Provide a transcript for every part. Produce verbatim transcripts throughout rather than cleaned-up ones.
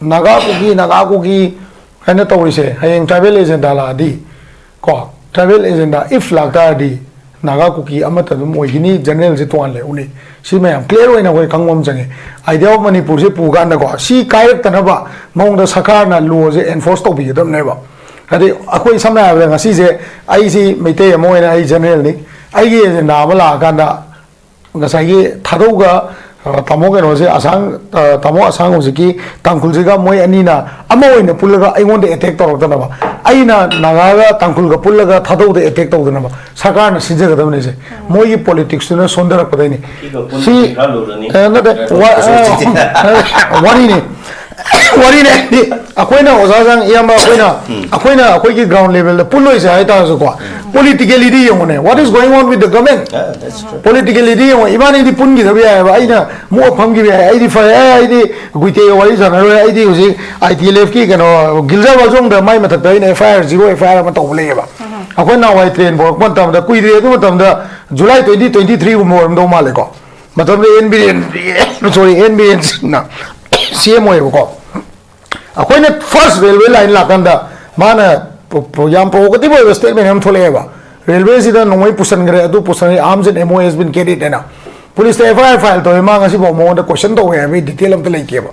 ꯅꯥꯒꯥ ꯀꯨꯀꯤ, ꯅꯥꯒꯥ ꯀꯨꯀꯤ ꯍꯥꯏꯅ ꯇꯧꯔꯤꯁꯦ, ꯍꯌꯦꯡ tribal agenda ꯂꯥꯛꯑꯗꯤ, ꯀꯣ, tribal agenda if ꯂꯥꯛꯇꯥꯔꯗꯤ, ꯅꯥꯒꯥ ꯀꯨꯀꯤ ꯑꯃꯠꯇ ꯑꯗꯨꯝ ꯑꯣꯏꯒꯅꯤ, general ꯁꯦ ꯇꯣꯉꯥꯟ ꯂꯩꯍꯧꯅꯤ꯫ ꯁꯤ ꯃꯌꯥꯝ clear ꯑꯣꯏꯅ ꯑꯩꯈꯣꯏ ꯈꯪꯕ ꯑꯃ ꯆꯪꯉꯤ꯫ Idea of ꯃꯅꯤꯄꯨꯔꯁꯦ ꯄꯨ ꯀꯥꯟꯗꯀꯣ, ꯁꯤ ꯀꯥꯏꯔꯛꯇꯅꯕ ꯃꯑꯣꯡꯗ ꯁꯔꯀꯥꯔꯅ law ꯁꯦ enforce ꯇꯧꯕꯤꯒꯗꯕꯅꯦꯕ꯫ ꯍꯥꯏꯗꯤ ꯑꯩꯈꯣꯏ ꯁꯝꯅ ꯍꯥꯏꯔꯕꯗ ꯉꯁꯤꯁꯦ ꯑꯩꯁꯤ ꯃꯩꯇꯩ ꯑꯃ ꯑꯣꯏꯅ ꯑꯩ general ꯅꯤ, ꯑꯩꯒꯤ agenda ꯑꯃ ꯂꯥꯛꯑꯀꯥꯟꯗ ꯉꯁꯥꯏꯒꯤ ꯊꯥꯗꯧꯒ, ꯑ, ꯇꯥꯃꯣ ꯀꯩꯅꯣꯁꯦ, ꯑꯁꯥꯡ, ꯑ, ꯇꯥꯃꯣ ꯑꯁꯥꯡ ꯍꯧꯖꯤꯛꯀꯤ ꯇꯥꯡꯈꯨꯜꯁꯤꯒ ꯃꯣꯏ ꯑꯅꯤꯅ ꯑꯃ ꯑꯣꯏꯅ ꯄꯨꯜꯂꯒ ꯑꯩꯉꯣꯟꯗ attack ꯇꯧꯔꯛꯇꯅꯕ, ꯑꯩꯅ ꯅꯥꯒꯥꯒ ꯇꯥꯡꯈꯨꯜꯒ ꯄꯨꯜꯂꯒ ꯊꯥꯗꯧꯗ attack ꯇꯧꯗꯅꯕ ꯁꯔꯀꯥꯔꯅ ꯁꯤꯟꯖꯒꯗꯕꯅꯤꯁꯦ꯫ ꯃꯣꯏꯒꯤ politics ꯇꯨꯅ ꯁꯣꯟꯊꯔꯛꯄꯗꯩꯅꯤ꯫ ꯀꯨꯀꯤꯒ ꯄꯨꯟꯕꯗꯤ ꯁꯤ, ꯈꯔ ꯂꯨꯔꯅꯤ꯫ ꯑ, ꯅꯠꯇꯦ, ꯋꯥ-, ꯑ, ꯋꯥꯔꯤꯅꯤ꯫ ꯋꯥꯔꯤꯅꯦ ꯍꯥꯏꯗꯤ, ꯑꯩꯈꯣꯏꯅ ꯑꯣꯖꯥꯁꯥꯡ ꯏꯌꯥꯝꯕ, ꯑꯩꯈꯣꯏꯅ, ꯑꯩꯈꯣꯏꯅ ꯑꯩꯈꯣꯏꯒꯤ ground level ꯗ ꯄꯨꯜꯂꯣꯏꯁꯦ ꯍꯥꯏꯇꯥꯔꯁꯨꯀꯣ, politically ꯗꯤ ꯌꯦꯡꯉꯨꯅꯦ, what is going on with the government? Politically ꯗꯤ ꯌꯦꯡꯉꯣ, ꯏꯕꯥꯅꯤꯗꯤ ꯄꯨꯟꯈꯤꯗꯕ ꯌꯥꯏꯑꯕ, ꯑꯩꯅ ꯃꯣꯛꯑ ꯐꯝꯈꯤꯕ ꯌꯥꯏ, ꯑꯩꯗꯤ ꯐꯔꯦ, ꯑꯦ, ꯑꯩꯗꯤ ꯒꯨꯏꯇꯦꯒ ꯋꯥꯔꯤ ꯁꯥꯟꯅꯔꯣꯏ, ꯑꯩꯗꯤ ꯍꯧꯖꯤꯛ I T L F ꯀꯤ ꯀꯩꯅꯣ ꯒꯤꯜꯖꯥ ꯋꯥꯖꯣꯡꯗ ꯃꯥꯏ ꯃꯊꯛꯇ ꯑꯩꯅ F I R, zero F I R ꯑꯃ ꯇꯧꯕ ꯂꯩꯌꯦꯕ꯫ ꯑꯩꯈꯣꯏ ꯅꯍꯥꯟꯋꯥꯏ train ꯄꯣꯔꯛꯄ ꯃꯇꯝꯗ, ꯀꯨꯏꯗ꯭ꯔꯤ ꯑꯗꯨ ꯃꯇꯝꯗ, July twenty twenty three ꯒꯨꯝꯕ ꯑꯣꯏꯔꯝꯗꯧ ꯃꯥꯜꯂꯦꯀꯣ, ꯃꯇꯝꯗ N Biren, sorry, N Biren ꯁꯤꯡꯅ C M ꯑꯣꯏꯌꯦꯕꯀꯣ꯫ ꯑꯩꯈꯣꯏꯅ first railway line ꯂꯥꯛꯀꯥꯟꯗ ꯃꯥꯅ ꯄ-, ꯄ-, ꯌꯥꯝ provocative ꯑꯣꯏꯕ statement ꯑꯃ ꯊꯣꯛꯂꯛꯑꯦꯕ, "Railway ꯁꯤꯗ ꯅꯣꯡꯃꯩ ꯄꯨꯁꯟꯈ꯭ꯔꯦ, ꯑꯗꯨ ꯄꯨꯁꯟꯈ꯭ꯔꯦ, arms and ammo has been carried" ꯍꯥꯏꯅ꯫ Police ꯇ F I R file ꯇꯧꯋꯦ, ꯃꯥ ꯉꯁꯤꯐꯥꯎ ꯃꯉꯣꯟꯗ question ꯇꯧꯋꯦ ꯍꯥꯏꯕꯒꯤ detail ꯑꯝꯇ ꯂꯩꯇꯦꯕ꯫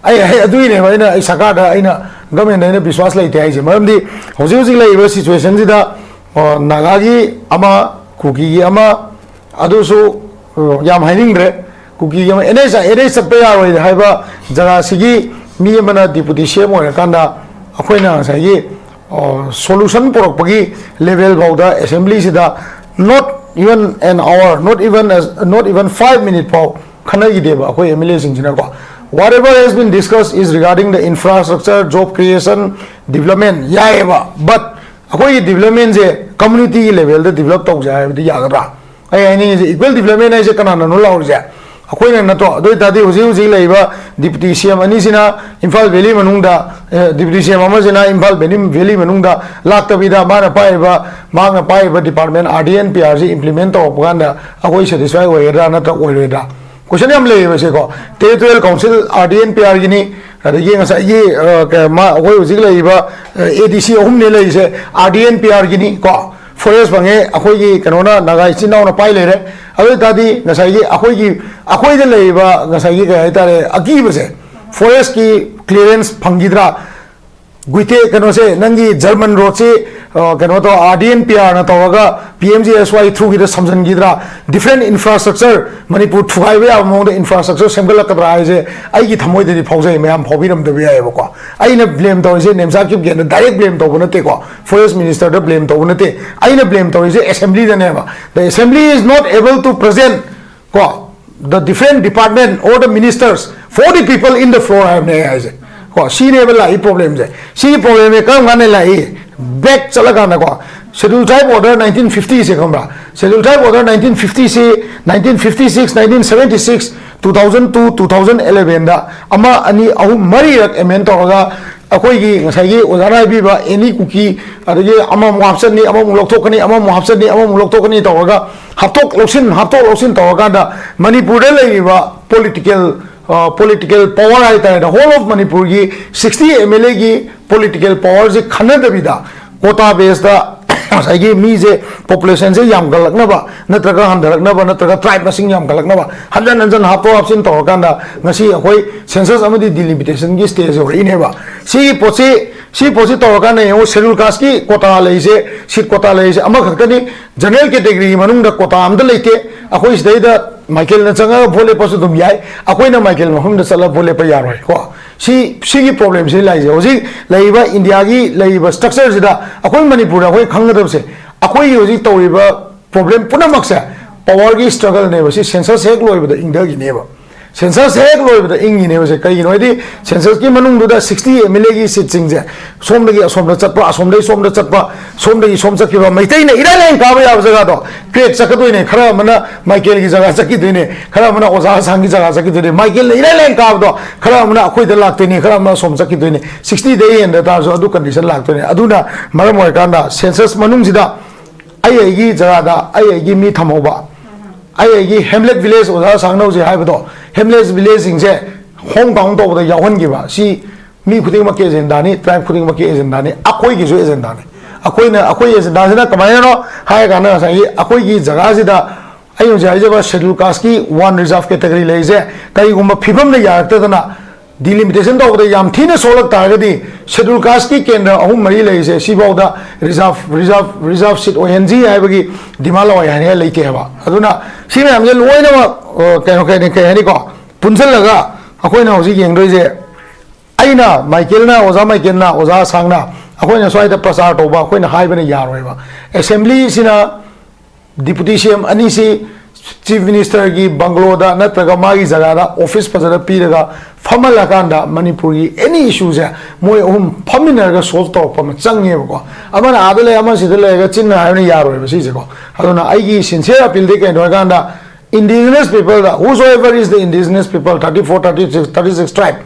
ꯑꯩ, ꯑꯩ ꯑꯗꯨꯒꯤꯅꯦꯕ ꯑꯩꯅ, ꯑꯩ ꯁꯔꯀꯥꯔꯗ, ꯑꯩꯅ government ꯇ ꯑꯩꯅ ꯕꯤꯁ꯭ꯋꯥꯁ ꯂꯩꯇꯦ ꯍꯥꯏꯁꯦ, ꯃꯔꯝꯗꯤ ꯍꯧꯖꯤꯛ ꯍꯧꯖꯤꯛ ꯂꯩꯔꯤꯕ situation ꯁꯤꯗ, ꯑ, ꯅꯥꯒꯥꯒꯤ ꯑꯃ, ꯀꯨꯀꯤꯒꯤ ꯑꯃ, ꯑꯗꯨꯁꯨ, ꯑ, ꯌꯥꯝ ꯍꯥꯏꯅꯤꯡꯗ꯭ꯔꯦ꯫ ꯀꯨꯀꯤꯒꯤ ꯑꯃ N H, N H ꯆꯠꯄ ꯌꯥꯔꯣꯏ ꯍꯥꯏꯕ ꯖꯒꯥꯁꯤꯒꯤ ꯃꯤ ꯑꯃꯅ deputy C M ꯑꯣꯏꯔꯀꯥꯟꯗ ꯑꯩꯈꯣꯏꯅ ꯉꯁꯥꯏꯒꯤ, ꯑ, solution ꯄꯨꯔꯛꯄꯒꯤ level ꯐꯥꯎꯗ assembly ꯁꯤꯗ not even an hour, not even a, not even five minute ꯐꯥꯎ ꯈꯟꯅꯈꯤꯗꯦꯕ ꯑꯩꯈꯣꯏ M L A ꯁꯤꯡꯁꯤꯅꯀꯣ꯫ "Whatever has been discussed is regarding the infrastructure, job creation, development" ꯌꯥꯏꯑꯕ, but ꯑꯩꯈꯣꯏꯒꯤ development ꯁꯦ community ꯒꯤ level ꯗ develop ꯇꯧꯁꯦ ꯍꯥꯏꯕꯗꯤ ꯌꯥꯒꯗ꯭ꯔꯥ? ꯑꯩ ꯍꯥꯏꯅꯤꯡꯉꯤꯁꯦ, equal development ꯍꯥꯏꯁꯦ ꯀꯅꯥꯅꯅꯣ ꯂꯥꯎꯔꯤꯁꯦ? ꯑꯩꯈꯣꯏꯅ ꯅꯠꯇ꯭ꯔꯣ? ꯑꯗꯨ ꯑꯣꯏ ꯇꯥꯔꯗꯤ ꯍꯧꯖꯤꯛ ꯍꯧꯖꯤꯛ ꯂꯩꯔꯤꯕ deputy C M ꯑꯅꯤꯁꯤꯅ Imphal valley ꯃꯅꯨꯡꯗ, ꯑꯦ, deputy C M ꯑꯃꯁꯤꯅ Imphal valley, valley ꯃꯅꯨꯡꯗ ꯂꯥꯛꯇꯕꯤꯗ, ꯃꯥꯅ ꯄꯥꯏꯔꯤꯕ, ꯃꯍꯥꯛꯅ ꯄꯥꯏꯔꯤꯕ department R D and P R ꯁꯤ implement ꯇꯧꯔꯛꯄ ꯀꯥꯟꯗ ꯑꯩꯈꯣꯏ satisfy ꯑꯣꯏꯒꯗ꯭ꯔꯥ ꯅꯠꯇ꯭ꯔ ꯑꯣꯏꯔꯣꯏꯗ꯭ꯔꯥ? ꯀꯣꯏꯁꯟ ꯌꯥꯝ ꯂꯩꯌꯦꯕ ꯁꯦꯀꯣ꯫ Territorial council, R D N P ꯑꯥꯔꯒꯤꯅꯤ, ꯑꯗꯒꯤ ꯉꯁꯥꯏꯒꯤ ꯑ, ꯀ-, ꯃꯥ-, ꯑꯩꯈꯣꯏ ꯍꯧꯖꯤꯛ ꯂꯩꯔꯤꯕ ꯑꯦ ꯗꯤ ꯁꯤ ꯑꯍꯨꯝꯅꯦ ꯂꯩꯔꯤꯁꯦ, ꯑꯥꯔ ꯗꯤ ꯑꯦꯟ ꯄꯤ ꯑꯥꯔꯒꯤꯅꯤ ꯀꯣ꯫ ꯐꯣꯔꯦꯁ ꯐꯪꯉꯦ, ꯑꯩꯈꯣꯏꯒꯤ ꯀꯩꯅꯣꯅ, ꯅꯥꯒꯥ ꯏꯆꯤꯟ ꯏꯅꯥꯎꯅ ꯄꯥꯏ ꯂꯩꯔꯦ꯫ ꯑꯗꯨ ꯑꯣꯏ ꯇꯥꯔꯗꯤ ꯉꯁꯥꯏꯒꯤ ꯑꯩꯈꯣꯏꯒꯤ, ꯑꯩꯈꯣꯏꯗ ꯂꯩꯔꯤꯕ ꯉꯁꯥꯏꯒꯤ ꯀꯩ ꯍꯥꯏꯇꯥꯔꯦ, ꯑꯀꯤꯕꯁꯦ, ꯐꯣꯔꯦꯁꯀꯤ ꯀ꯭ꯂꯤꯌꯔꯦꯟꯁ ꯐꯪꯈꯤꯗ꯭ꯔꯥ? ꯒꯨꯏꯇꯦ ꯀꯩꯅꯣꯁꯦ, ꯅꯪꯒꯤ ꯖꯔꯃꯟ ꯔꯣꯗꯁꯤ, ꯑ, ꯀꯩꯅꯣ ꯇꯧ, ꯑꯥꯔ ꯗꯤ ꯑꯦꯟ ꯄꯤ ꯑꯥꯔꯅ ꯇꯧꯔꯒ ꯄꯤ ꯑꯦꯝ ꯖꯤ ꯑꯦꯁ ꯋꯥꯏ ꯊ꯭ꯔꯨꯒꯤꯗ ꯁꯝꯖꯟꯈꯤꯗ꯭ꯔꯥ? ꯗꯤꯐ꯭ꯔꯦꯟ ꯏꯟꯐ꯭ꯔꯥꯁ꯭ꯇ꯭ꯔꯛꯆꯔ, ꯃꯅꯤꯄꯨꯔ ꯊꯨꯒꯥꯏꯕ ꯌꯥꯕ ꯃꯑꯣꯡꯗ ꯏꯟꯐ꯭ꯔꯥꯁ꯭ꯇ꯭ꯔꯛꯆꯔ ꯁꯦꯝꯒꯠꯂꯛꯀꯗ꯭ꯔꯥ ꯍꯥꯏꯁꯦ ꯑꯩꯒꯤ ꯊꯃꯣꯏꯗꯗꯤ ꯐꯥꯎꯖꯩ꯫ ꯃꯌꯥꯝ ꯐꯥꯎꯕꯤꯔꯝꯗꯕ ꯌꯥꯏꯑꯕꯀꯣ꯫ ꯑꯩꯅ ꯕ꯭ꯂꯦꯝ ꯇꯧꯔꯤꯁꯦ ꯅꯦꯝꯆꯥ ꯀꯤꯞꯒꯦꯟꯗ ꯗꯥꯏꯔꯦꯛ ꯕ꯭ꯂꯦꯝ ꯇꯧꯕ ꯅꯠꯇꯦꯀꯣ, ꯐꯣꯔꯦꯁ ꯃꯤꯅꯤꯁꯇꯔꯗ ꯕ꯭ꯂꯦꯝ ꯇꯧꯕ ꯅꯠꯇꯦ꯫ ꯑꯩꯅ ꯕ꯭ꯂꯦꯝ ꯇꯧꯔꯤꯁꯦ ꯑꯦꯁꯦꯝꯕ꯭ꯂꯤꯗꯅꯦꯕ꯫ The assembly is not able to present ꯀꯣ, the different department or the ministers for the people in the floor ꯍꯥꯏꯕꯅꯦ ꯑꯩ ꯍꯥꯏꯁꯦ꯫ ꯀꯣ, ꯁꯤꯅꯦꯕ ꯂꯥꯛꯏ ꯄ꯭ꯔꯣꯕ꯭ꯂꯦꯝꯁꯦ꯫ ꯁꯤꯒꯤ ꯄ꯭ꯔꯣꯕ꯭ꯂꯦꯝꯁꯦ ꯀꯔꯝ ꯀꯥꯟꯗ ꯂꯥꯛꯏ? ꯕꯦꯛ ꯆꯠꯂꯀꯥꯟꯗꯀꯣ, ꯁꯦꯗꯨꯜ ꯇ꯭ꯔꯥꯏꯕ ꯑꯣꯔꯗꯔ ꯅꯥꯏꯟꯇꯤꯟ ꯐꯤꯐꯇꯤꯁꯦ ꯈꯪꯕ꯭ꯔꯥ? ꯁꯦꯗꯨꯜ ꯇ꯭ꯔꯥꯏꯕ ꯑꯣꯔꯗꯔ ꯅꯥꯏꯟꯇꯤꯟ ꯐꯤꯐꯇꯤꯁꯤ, nineteen fifty six, nineteen seventy six, two thousand two, two thousand ꯑꯦꯂꯦꯚꯦꯟꯗ ꯑꯃ, ꯑꯅꯤ, ꯑꯍꯨꯝ, ꯃꯔꯤꯔꯛ ꯑꯦꯃꯦꯟ ꯇꯧꯔꯒ ꯑꯩꯈꯣꯏꯒꯤ ꯉꯁꯥꯏꯒꯤ ꯑꯣꯖꯥꯅ ꯍꯥꯏꯕꯤꯕ ꯑꯦꯅꯤ ꯀꯨꯀꯤ, ꯑꯗꯒꯤ ꯑꯃꯃꯨꯛ ꯍꯥꯞꯆꯟꯅꯤ, ꯑꯃꯃꯨꯛ ꯂꯧꯊꯣꯛꯀꯅꯤ, ꯑꯃꯃꯨꯛ ꯍꯥꯞꯆꯟꯅꯤ, ꯑꯃꯃꯨꯛ ꯂꯧꯊꯣꯛꯀꯅꯤ ꯇꯧꯔꯒ ꯍꯥꯞꯇꯣꯛ ꯂꯧꯁꯤꯟ, ꯍꯥꯞꯇꯣꯛ ꯂꯧꯁꯤꯟ ꯇꯧꯔꯀꯥꯟꯗ ꯃꯅꯤꯄꯨꯔꯗ ꯂꯩꯔꯤꯕ ꯄꯣꯂꯤꯇꯤꯀꯦꯜ, ꯄꯣꯂꯤꯇꯤꯀꯦꯜ ꯄꯋꯥꯔ ꯍꯥꯏꯇꯥꯔꯦꯅꯦ, ꯍꯣꯜ ꯑꯣꯐ ꯃꯅꯤꯄꯨꯔꯒꯤ ꯁꯤꯛꯁꯇꯤ ꯑꯦꯝ ꯑꯦꯜ ꯑꯦꯒꯤ ꯄꯣꯂꯤꯇꯤꯀꯦꯜ ꯄꯋꯥꯔꯁꯦ ꯈꯟꯅꯗꯕꯤꯗ ꯀꯣꯇꯥ ꯕꯦꯁꯇ ꯉꯁꯥꯏꯒꯤ ꯃꯤꯁꯦ, ꯄꯣꯄꯨꯂꯦꯁꯟꯁꯦ ꯌꯥꯝꯒꯠꯂꯛꯅꯕ ꯅꯠꯇ꯭ꯔꯒ ꯍꯟꯊꯔꯛꯅꯕ ꯅꯠꯇ꯭ꯔꯒ ꯇ꯭ꯔꯥꯏꯕ ꯃꯁꯤꯡ ꯌꯥꯝꯒꯠꯂꯛꯅꯕ ꯍꯟꯖꯟ ꯍꯟꯖꯟ ꯍꯥꯞꯇꯣꯛ ꯍꯥꯞꯆꯤꯟ ꯇꯧꯔꯀꯥꯟꯗ ꯉꯁꯤ ꯑꯩꯈꯣꯏ ꯁꯦꯟꯁꯁ ꯑꯃꯗꯤ ꯗꯤꯂꯤꯃꯤꯇꯦꯁꯟꯒꯤ ꯁ꯭ꯇꯦꯖ ꯌꯧꯔꯛꯏꯅꯦꯕ꯫ ꯁꯤꯒꯤ ꯄꯣꯠꯁꯤ, ꯁꯤ ꯄꯣꯠꯁꯤ ꯇꯧꯔꯀꯥꯟꯗ ꯌꯦꯡꯉꯨ, ꯁꯦꯗꯨꯜ ꯀꯥꯁꯀꯤ ꯀꯣꯇꯥ ꯂꯩꯔꯤꯁꯦ, ꯁꯤꯠ ꯀꯣꯇꯥ ꯂꯩꯔꯤꯁꯦ ꯑꯃꯈꯛꯇꯅꯤ꯫ ꯖꯦꯅꯔꯦꯜ ꯀꯦꯇꯦꯒꯣꯔꯤꯒꯤ ꯃꯅꯨꯡꯗ ꯀꯣꯇꯥ ꯑꯝꯇ ꯂꯩꯇꯦ꯫ ꯑꯩꯈꯣꯏ ꯁꯤꯗꯩꯗ ꯃꯥꯏꯀꯦꯜꯅ ꯆꯪꯉꯒ ꯚꯣꯠ ꯂꯦꯞꯄꯁꯨ ꯑꯗꯨꯝ ꯌꯥꯏ, ꯑꯩꯈꯣꯏꯅ ꯃꯥꯏꯀꯦꯜ ꯃꯐꯝꯗ ꯆꯠꯂꯒ ꯚꯣꯠ ꯂꯦꯞꯄ ꯌꯥꯔꯣꯏ ꯀꯣ꯫ ꯁꯤ, ꯁꯤꯒꯤ ꯄ꯭ꯔꯣꯕ꯭ꯂꯦꯝꯁꯤ ꯂꯥꯛꯏꯁꯦ꯫ ꯍꯧꯖꯤꯛ ꯂꯩꯔꯤꯕ ꯏꯟꯗꯤꯌꯥꯒꯤ ꯂꯩꯔꯤꯕ ꯁ꯭ꯇ꯭ꯔꯛꯆꯔꯁꯤꯗ ꯑꯩꯈꯣꯏ ꯃꯅꯤꯄꯨꯔꯗ ꯑꯩꯈꯣꯏ ꯈꯪꯒꯗꯕꯁꯦ, ꯑꯩꯈꯣꯏꯒꯤ ꯍꯧꯖꯤꯛ ꯇꯧꯔꯤꯕ ꯄ꯭ꯔꯣꯕ꯭ꯂꯦꯝ ꯄꯨꯝꯅꯃꯛꯁꯦ ꯄꯋꯥꯔꯒꯤ ꯁ꯭ꯇ꯭ꯔꯒꯜꯅꯦꯕ꯫ ꯁꯤ ꯁꯦꯟꯁꯁ ꯍꯦꯛ ꯂꯣꯏꯕꯗ ꯏꯪꯊꯈꯤꯅꯦꯕ꯫ ꯁꯦꯟꯁꯁ ꯍꯦꯛ ꯂꯣꯏꯕꯗ ꯏꯪꯉꯤꯅꯦꯕꯁꯦ꯫ ꯀꯩꯒꯤꯅꯣ ꯍꯥꯏꯗꯤ ꯁꯦꯟꯁꯁꯀꯤ ꯃꯅꯨꯡꯗꯨꯗ ꯁꯤꯛꯁꯇꯤ ꯑꯦꯝ ꯑꯦꯜ ꯑꯦꯒꯤ ꯁꯤꯠꯁꯤꯡꯁꯦ ꯁꯣꯝꯗꯒꯤ ꯑꯁꯣꯝꯗ ꯆꯠꯄ, ꯑꯁꯣꯝꯗꯒꯤ ꯁꯣꯝꯗ ꯆꯠꯄ, ꯁꯣꯝꯗꯒꯤ ꯁꯣꯝ ꯆꯠꯈꯤꯕ, ꯃꯩꯇꯩꯅ ꯏꯔꯥꯏ ꯂꯥꯏꯅ ꯀꯥꯕ ꯌꯥꯕ ꯖꯒꯥꯗꯣ ꯀ꯭ꯔꯦꯛ ꯆꯠꯀꯗꯣꯏꯅꯦ꯫ ꯈꯔ ꯑꯃꯅ ꯃꯥꯏꯀꯦꯜꯒꯤ ꯖꯒꯥ ꯆꯠꯈꯤꯗꯣꯏꯅꯦ, ꯈꯔ ꯑꯃꯅ ꯑꯣꯖꯥ ꯑꯁꯥꯡꯒꯤ ꯖꯒꯥ ꯆꯠꯈꯤꯗꯣꯏꯅꯦ꯫ ꯃꯥꯏꯀꯦꯜꯅ ꯏꯔꯥꯏ ꯂꯥꯏꯅ ꯀꯥꯕꯗꯣ ꯈꯔ ꯑꯃꯅ ꯑꯩꯈꯣꯏꯗ ꯂꯥꯛꯇꯣꯏꯅꯦ, ꯈꯔ ꯑꯃꯅ ꯑꯁꯣꯝ ꯆꯠꯈꯤꯗꯣꯏꯅꯦ꯫ ꯁꯤꯛꯁꯇꯤꯗ ꯍꯦꯟꯗ ꯇꯥꯔꯁꯨ ꯑꯗꯨ ꯀꯟꯗꯤꯁꯟ ꯂꯥꯛꯇꯣꯏꯅꯦ꯫ ꯑꯗꯨꯅ ꯃꯔꯝ ꯑꯣꯏꯔꯀꯥꯟꯗ ꯁꯦꯟꯁꯁ ꯃꯅꯨꯡꯁꯤꯗ ꯑꯩ ꯑꯩꯒꯤ ꯖꯒꯥꯗ ꯑꯩ ꯑꯩꯒꯤ ꯃꯤ ꯊꯝꯍꯧꯕ, ꯑꯩ ꯑꯩꯒꯤ ꯍꯦꯝꯂꯦꯠ ꯚꯤꯂꯦꯖ ꯑꯣꯖꯥ ꯁꯥꯡꯅ ꯍꯧꯖꯤꯛ ꯍꯥꯏꯕꯗꯣ, ꯍꯦꯝꯂꯦꯠ ꯚꯤꯂꯦꯖꯁꯤꯡꯁꯦ ꯍꯣꯝ ꯇꯥꯎꯟ ꯇꯧꯕꯗ ꯌꯥꯎꯍꯟꯈꯤꯕ, ꯁꯤ ꯃꯤ ꯈꯨꯗꯤꯡꯃꯛꯀꯤ ꯑꯦꯖꯦꯟꯗꯥꯅꯤ, ꯇ꯭ꯔꯥꯏꯕ ꯈꯨꯗꯤꯡꯃꯛꯀꯤ ꯑꯦꯖꯦꯟꯗꯥꯅꯤ, ꯑꯩꯈꯣꯏꯒꯤꯁꯨ ꯑꯦꯖꯦꯟꯗꯥꯅꯤ꯫ ꯑꯩꯈꯣꯏꯅ, ꯑꯩꯈꯣꯏ ꯑꯦꯖꯦꯟꯗꯥꯁꯤꯅ ꯀꯃꯥꯏꯅꯅꯣ ꯍꯥꯏꯔ ꯀꯥꯟꯗ, ꯉꯁꯥꯏꯒꯤ ꯑꯩꯈꯣꯏꯒꯤ ꯖꯒꯥꯁꯤꯗ ꯑꯩ ꯍꯧꯖꯤꯛ ꯍꯥꯏꯖꯕ ꯁꯦꯗꯨꯜ ꯀꯥꯁꯀꯤ ꯋꯥꯟ ꯔꯤꯖꯥꯔꯚ ꯀꯦꯇꯒꯔꯤ ꯂꯩꯔꯤꯁꯦ, ꯀꯔꯤꯒꯨꯝꯕ ꯐꯤꯕꯝꯅ ꯌꯥꯔꯛꯇꯗꯅ ꯗꯤꯂꯤꯃꯤꯇꯦꯁꯟ ꯇꯧꯕꯗ ꯌꯥꯝ ꯊꯤꯅ ꯁꯣꯛꯂꯛ ꯇꯥꯔꯒꯗꯤ, ꯁꯦꯗꯨꯜ ꯀꯥꯁꯀꯤ ꯀꯦꯟꯗ꯭ꯔ ꯑꯍꯨꯝ ꯃꯔꯤ ꯂꯩꯔꯤꯁꯦ, ꯁꯤꯐꯥꯎꯗ ꯔꯤꯖꯥꯔꯚ, ꯔꯤꯖꯥꯔꯚ, ꯔꯤꯖꯥꯔꯚ ꯁꯤꯠ ꯑꯣꯏꯍꯟꯁꯤ ꯍꯥꯏꯕꯒꯤ ꯗꯤꯃꯥꯟ ꯂꯋꯥꯏ ꯍꯥꯏꯅꯤꯡꯉꯥꯏ ꯂꯩꯇꯦ ꯍꯥꯏꯕ꯫ ꯑꯗꯨꯅ ꯁꯤ ꯃꯌꯥꯝꯁꯦ ꯂꯣꯏꯅꯃꯛ, ꯑ, ꯀꯩꯅꯣ, ꯀꯩ, ꯀꯩ ꯍꯥꯏꯅꯤꯀꯣ, ꯄꯨꯟꯁꯤꯜꯂꯒ ꯑꯩꯈꯣꯏꯅ ꯍꯧꯖꯤꯛ ꯌꯦꯡꯗꯣꯏꯁꯦ, ꯑꯩꯅ, ꯃꯥꯏꯀꯦꯜꯅ, ꯑꯣꯖꯥ ꯃꯥꯏꯀꯦꯜꯅ, ꯑꯣꯖꯥ ꯑꯁꯥꯡꯅ ꯑꯩꯈꯣꯏꯅ ꯁ꯭ꯋꯥꯏꯗ ꯄ꯭ꯔꯆꯥꯔ ꯇꯧꯕ, ꯑꯩꯈꯣꯏꯅ ꯍꯥꯏꯕꯅ ꯌꯥꯔꯣꯏꯕ꯫ ꯑꯦꯁꯦꯝꯕ꯭ꯂꯤꯁꯤꯅ ꯗꯤꯄꯨꯇꯤ ꯁꯤ ꯑꯦꯝ ꯑꯅꯤꯁꯤ ꯆꯤꯐ ꯃꯤꯅꯤꯁꯇꯔꯒꯤ ꯕꯪꯒ꯭ꯂꯣꯗ ꯅꯠꯇ꯭ꯔꯒ ꯃꯥꯒꯤ ꯖꯒꯥꯗ ꯑꯣꯐꯤꯁ ꯐꯖꯅ ꯄꯤꯔꯒ ꯐꯝꯍꯜꯂꯀꯥꯟꯗ ꯃꯅꯤꯄꯨꯔꯒꯤ ꯑꯦꯅꯤ ꯏꯁꯨꯁꯦ ꯃꯣꯏ ꯑꯍꯨꯝ ꯐꯝꯃꯤꯟꯅꯔꯒ ꯁꯣꯜꯕ ꯇꯧꯔꯛꯄ ꯑꯃ ꯆꯪꯉꯦꯕꯀꯣ꯫ ꯑꯃꯅ ꯑꯥꯗ ꯂꯩ, ꯑꯃ ꯁꯤꯗ ꯂꯩꯔꯒ ꯆꯤꯟꯅ ꯍꯥꯏꯕꯅ ꯌꯥꯔꯣꯏꯕ ꯁꯤꯁꯦꯀꯣ꯫ ꯑꯗꯨꯅ ꯑꯩꯒꯤ ꯁꯤꯟꯁꯤꯌꯔ ꯑꯄꯤꯜꯗꯤ ꯀꯩꯅꯣ ꯍꯥꯏꯀꯥꯟꯗ, indigenous people the, whosoever is the indigenous people, thirty four, thirty six, thirty six tribe,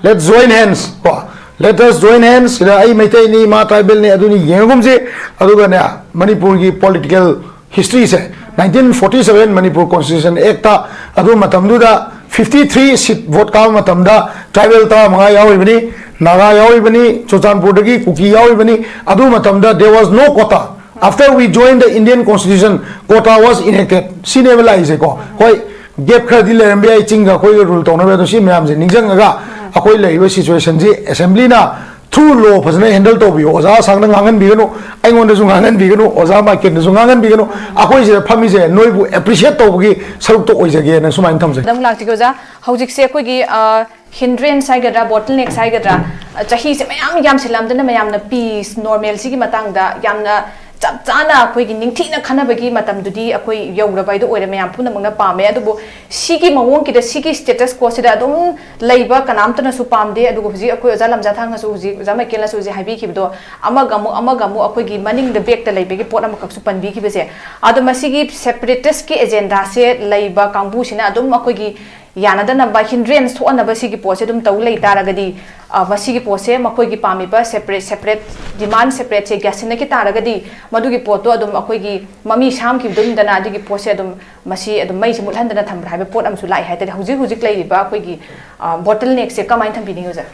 let's join hands ꯀꯣ, let us join hands꯫ ꯁꯤꯗ ꯑꯩ ꯃꯩꯇꯩꯅꯤ, ꯃꯥ ꯇ꯭ꯔꯥꯏꯕꯦꯜꯅꯤ, ꯑꯗꯨꯅꯤ ꯌꯦꯡꯉꯒꯨꯝꯁꯤ꯫ ꯑꯗꯨꯒꯅꯦ, ꯃꯅꯤꯄꯨꯔꯒꯤ ꯄꯣꯂꯤꯇꯤꯀꯦꯜ ꯍꯤꯁꯇ꯭ꯔꯤꯁꯦ, nineteen forty seven Manipur constitution act, ꯑꯗꯨ ꯃꯇꯝꯗꯨꯗ ꯐꯤꯐꯇꯤ ꯊ꯭ꯔꯤ ꯁꯤꯠ ꯚꯣꯠ ꯀꯥꯕ ꯃꯇꯝꯗ ꯇ꯭ꯔꯥꯏꯕꯦꯜ ꯇꯔꯥꯃꯉꯥ ꯌꯥꯎꯔꯤꯕꯅꯤ, ꯅꯥꯒꯥ ꯌꯥꯎꯔꯤꯕꯅꯤ, ꯆꯨꯔꯆꯥꯟꯄꯨꯔꯗꯒꯤ ꯀꯨꯀꯤ ꯌꯥꯎꯔꯤꯕꯅꯤ꯫ ꯑꯗꯨ ꯃꯇꯝꯗ there was no quota. After we joined the Indian Constitution, quota was enacted. ꯁꯤꯅꯦꯕ ꯂꯥꯛꯏꯁꯦꯀꯣ꯫ ꯍꯣꯏ, ꯒꯦꯞ ꯈꯔꯗꯤ ꯂꯩꯔꯝꯕ ꯌꯥꯏ, ꯆꯤꯡꯒ ꯑꯩꯈꯣꯏꯒ ꯔꯨꯜ ꯇꯧꯅꯕ, ꯑꯗꯣ ꯁꯤ ꯃꯌꯥꯝꯁꯦ ꯅꯤꯡꯁꯤꯡꯉꯒ ꯑꯩꯈꯣꯏ ꯂꯩꯔꯤꯕ ꯁꯤꯆꯨꯋꯦꯁꯟꯁꯤ ꯑꯦꯁꯦꯝꯕ꯭ꯂꯤꯅ ꯊ꯭ꯔꯨ ꯂꯣ ꯐꯖꯅ ꯍꯦꯟꯗꯜ ꯇꯧꯕꯤꯌꯨ꯫ ꯑꯣꯖꯥ ꯑꯁꯥꯡꯅ ꯉꯥꯡꯍꯟꯕꯤꯒꯅꯨ, ꯑꯩꯉꯣꯟꯗꯁꯨ ꯉꯥꯡꯍꯟꯕꯤꯒꯅꯨ, ꯑꯣꯖꯥ ꯃꯥꯏꯀꯦꯜꯗꯁꯨ ꯉꯥꯡꯍꯟꯕꯤꯒꯅꯨ꯫ ꯑꯩꯈꯣꯏ ꯁꯤꯗ ꯐꯝꯃꯤꯁꯦ ꯅꯣꯏꯕꯨ ꯑꯦꯄ꯭ꯔꯤꯁꯤꯌꯦꯠ ꯇꯧꯕꯒꯤ ꯁꯔꯨꯛꯇ ꯑꯣꯏꯖꯒꯦꯅ ꯁꯨꯃꯥꯏꯅ ꯊꯝꯖꯒꯦ꯫ ꯑꯗꯨꯝ ꯂꯥꯛꯆꯒꯦ ꯑꯣꯖꯥ꯫ ꯍꯧꯖꯤꯛꯁꯦ ꯑꯩꯈꯣꯏꯒꯤ, ꯑ, hindrance ꯍꯥꯏꯒꯗ꯭ꯔꯥ, bottlenecks ꯍꯥꯏꯒꯗ꯭ꯔꯥ, ꯑ, ꯆꯍꯤꯁꯦ ꯃꯌꯥꯝ ꯌꯥꯝꯁꯤꯜꯂꯝꯗꯅ ꯃꯌꯥꯝꯅ ꯄꯤꯁ ꯅꯣꯔꯃꯦꯜꯁꯤꯒꯤ ꯃꯇꯥꯡꯗ ꯌꯥꯝꯅ ꯆꯞ ꯆꯥꯅ ꯑꯩꯈꯣꯏꯒꯤ ꯅꯤꯡꯊꯤꯅ ꯈꯟꯅꯕꯒꯤ ꯃꯇꯝꯗꯨꯗꯤ ꯑꯩꯈꯣꯏ ꯌꯧꯔꯕ ꯍꯥꯏꯗꯣ ꯑꯣꯏꯔꯦ, ꯃꯌꯥꯝ ꯄꯨꯝꯅꯃꯛꯅ ꯄꯥꯝꯃꯦ꯫ ꯑꯗꯨꯕꯨ ꯁꯤꯒꯤ ꯃꯑꯣꯡꯒꯤꯗ, ꯁꯤꯒꯤ status quo ꯁꯤꯗ ꯑꯗꯨꯝ ꯂꯩꯕ ꯀꯅꯥꯝꯇꯅꯁꯨ ꯄꯥꯝꯗꯦ꯫ ꯑꯗꯨꯒ ꯍꯧꯖꯤꯛ ꯑꯩꯈꯣꯏ ꯑꯣꯖꯥ ꯂꯝꯖꯥꯊꯥꯡꯅꯁꯨ, ꯍꯧꯖꯤꯛ ꯑꯣꯖꯥ ꯃꯥꯏꯀꯦꯜꯅꯁꯨ ꯍꯧꯖꯤꯛ ꯍꯥꯏꯕꯤꯈꯤꯕꯗꯣ, ꯑꯃꯒ ꯑꯃꯨꯛ, ꯑꯃꯒ ꯑꯃꯨꯛ ꯑꯩꯈꯣꯏꯒꯤ ꯃꯅꯤꯡꯗ ꯕꯦꯛꯇ ꯂꯩꯕꯒꯤ ꯄꯣꯠ ꯑꯃꯈꯛꯁꯨ ꯄꯟꯕꯤꯈꯤꯕꯁꯦ, ꯑꯗꯣ ꯃꯁꯤꯒꯤ separatist ꯀꯤ ꯑꯦꯖꯦꯟꯗꯥꯁꯦ ꯂꯩꯕ ꯀꯥꯡꯕꯨꯁꯤꯅ ꯑꯗꯨꯝ ꯑꯩꯈꯣꯏꯒꯤ ꯌꯥꯅꯗꯅꯕ, hindrance ꯊꯣꯛꯍꯟꯅꯕ ꯁꯤꯒꯤ ꯄꯣꯠꯁꯦ ꯑꯗꯨꯝ ꯇꯧ ꯂꯩ ꯇꯥꯔꯒꯗꯤ, ꯑ, ꯃꯁꯤꯒꯤ ꯄꯣꯠꯁꯦ ꯃꯈꯣꯏꯒꯤ ꯄꯥꯝꯃꯤꯕ separate separate demand separateꯁꯦ ꯌꯥꯁꯤꯟꯅꯈꯤ ꯇꯥꯔꯒꯗꯤ, ꯃꯗꯨꯒꯤ ꯄꯣꯠꯇꯣ ꯑꯗꯨꯝ ꯑꯩꯈꯣꯏꯒꯤ ꯃꯃꯤ ꯁꯥꯝꯈꯤꯕꯗꯨꯝꯗꯅ ꯑꯗꯨꯒꯤ ꯄꯣꯠꯁꯦ ꯑꯗꯨꯝ ꯃꯁꯤ ꯑꯗꯨꯝ ꯃꯩꯁꯦ ꯃꯨꯠꯍꯟꯗꯅ ꯊꯝꯕ꯭ꯔꯥ ꯍꯥꯏꯕ ꯄꯣꯠ ꯑꯃꯁꯨ ꯂꯥꯛꯑꯦ ꯍꯥꯏꯇꯥꯔꯦ꯫ ꯍꯧꯖꯤꯛ ꯍꯧꯖꯤꯛ ꯂꯩꯔꯤꯕ ꯑꯩꯈꯣꯏꯒꯤ, ꯑ, bottleneckꯁꯦ ꯀꯃꯥꯏꯅ ꯊꯝꯕꯤꯅꯤꯡꯉꯤ, ꯑꯣꯖꯥ?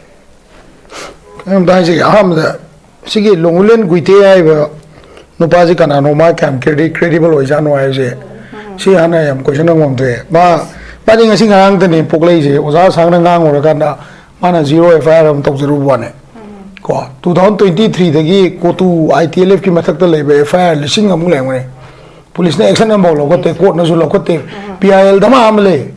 ꯑꯩ ꯑꯝꯇ ꯍꯥꯏꯖꯒꯦ꯫ ꯑꯍꯥꯟꯕꯗ ꯁꯤꯒꯤ ꯂꯣꯡꯒꯨꯂꯦꯟ ꯒꯨꯏꯇꯦ ꯍꯥꯏꯔꯤꯕ ꯅꯨꯄꯥꯁꯤ ꯀꯅꯥꯅꯣ, ꯃꯥ ꯀꯌꯥꯝ credi-, credible ꯑꯣꯏꯖꯥꯠꯅꯣ ꯍꯥꯏꯕꯁꯦ, ꯁꯤ ꯍꯥꯟꯅ ꯌꯥꯝ question ꯍꯪꯐꯝ ꯊꯣꯛꯑꯦ꯫ ꯃꯥ, ꯃꯥꯗꯤ ꯉꯁꯤ ꯉꯔꯥꯡꯇꯅꯦ ꯄꯣꯛꯂꯛꯏꯁꯦ꯫ ꯑꯣꯖꯥ ꯑꯁꯥꯡꯅ ꯉꯥꯡꯉꯨꯔꯀꯥꯟꯗ ꯃꯥꯅ zero F I R ꯑꯃ ꯇꯧꯖꯔꯨꯕ ꯋꯥꯅꯦ꯫ ꯀꯣ, two thousand twenty threeꯗꯒꯤ ꯀꯣꯇꯨ I T L Fꯀꯤ ꯃꯊꯛꯇ ꯂꯩꯕ F I R ꯂꯤꯁꯤꯡ ꯑꯃꯨꯛ ꯂꯩꯔꯝꯒꯅꯤ꯫ ꯄꯨꯂꯤꯁꯅ action ꯑꯃꯐꯥꯎ ꯂꯧꯈꯠꯇꯦ, courtꯅꯁꯨ ꯂꯧꯈꯠꯇꯦ, P I Lꯗ ꯃꯥ ꯑꯃ ꯂꯩ꯫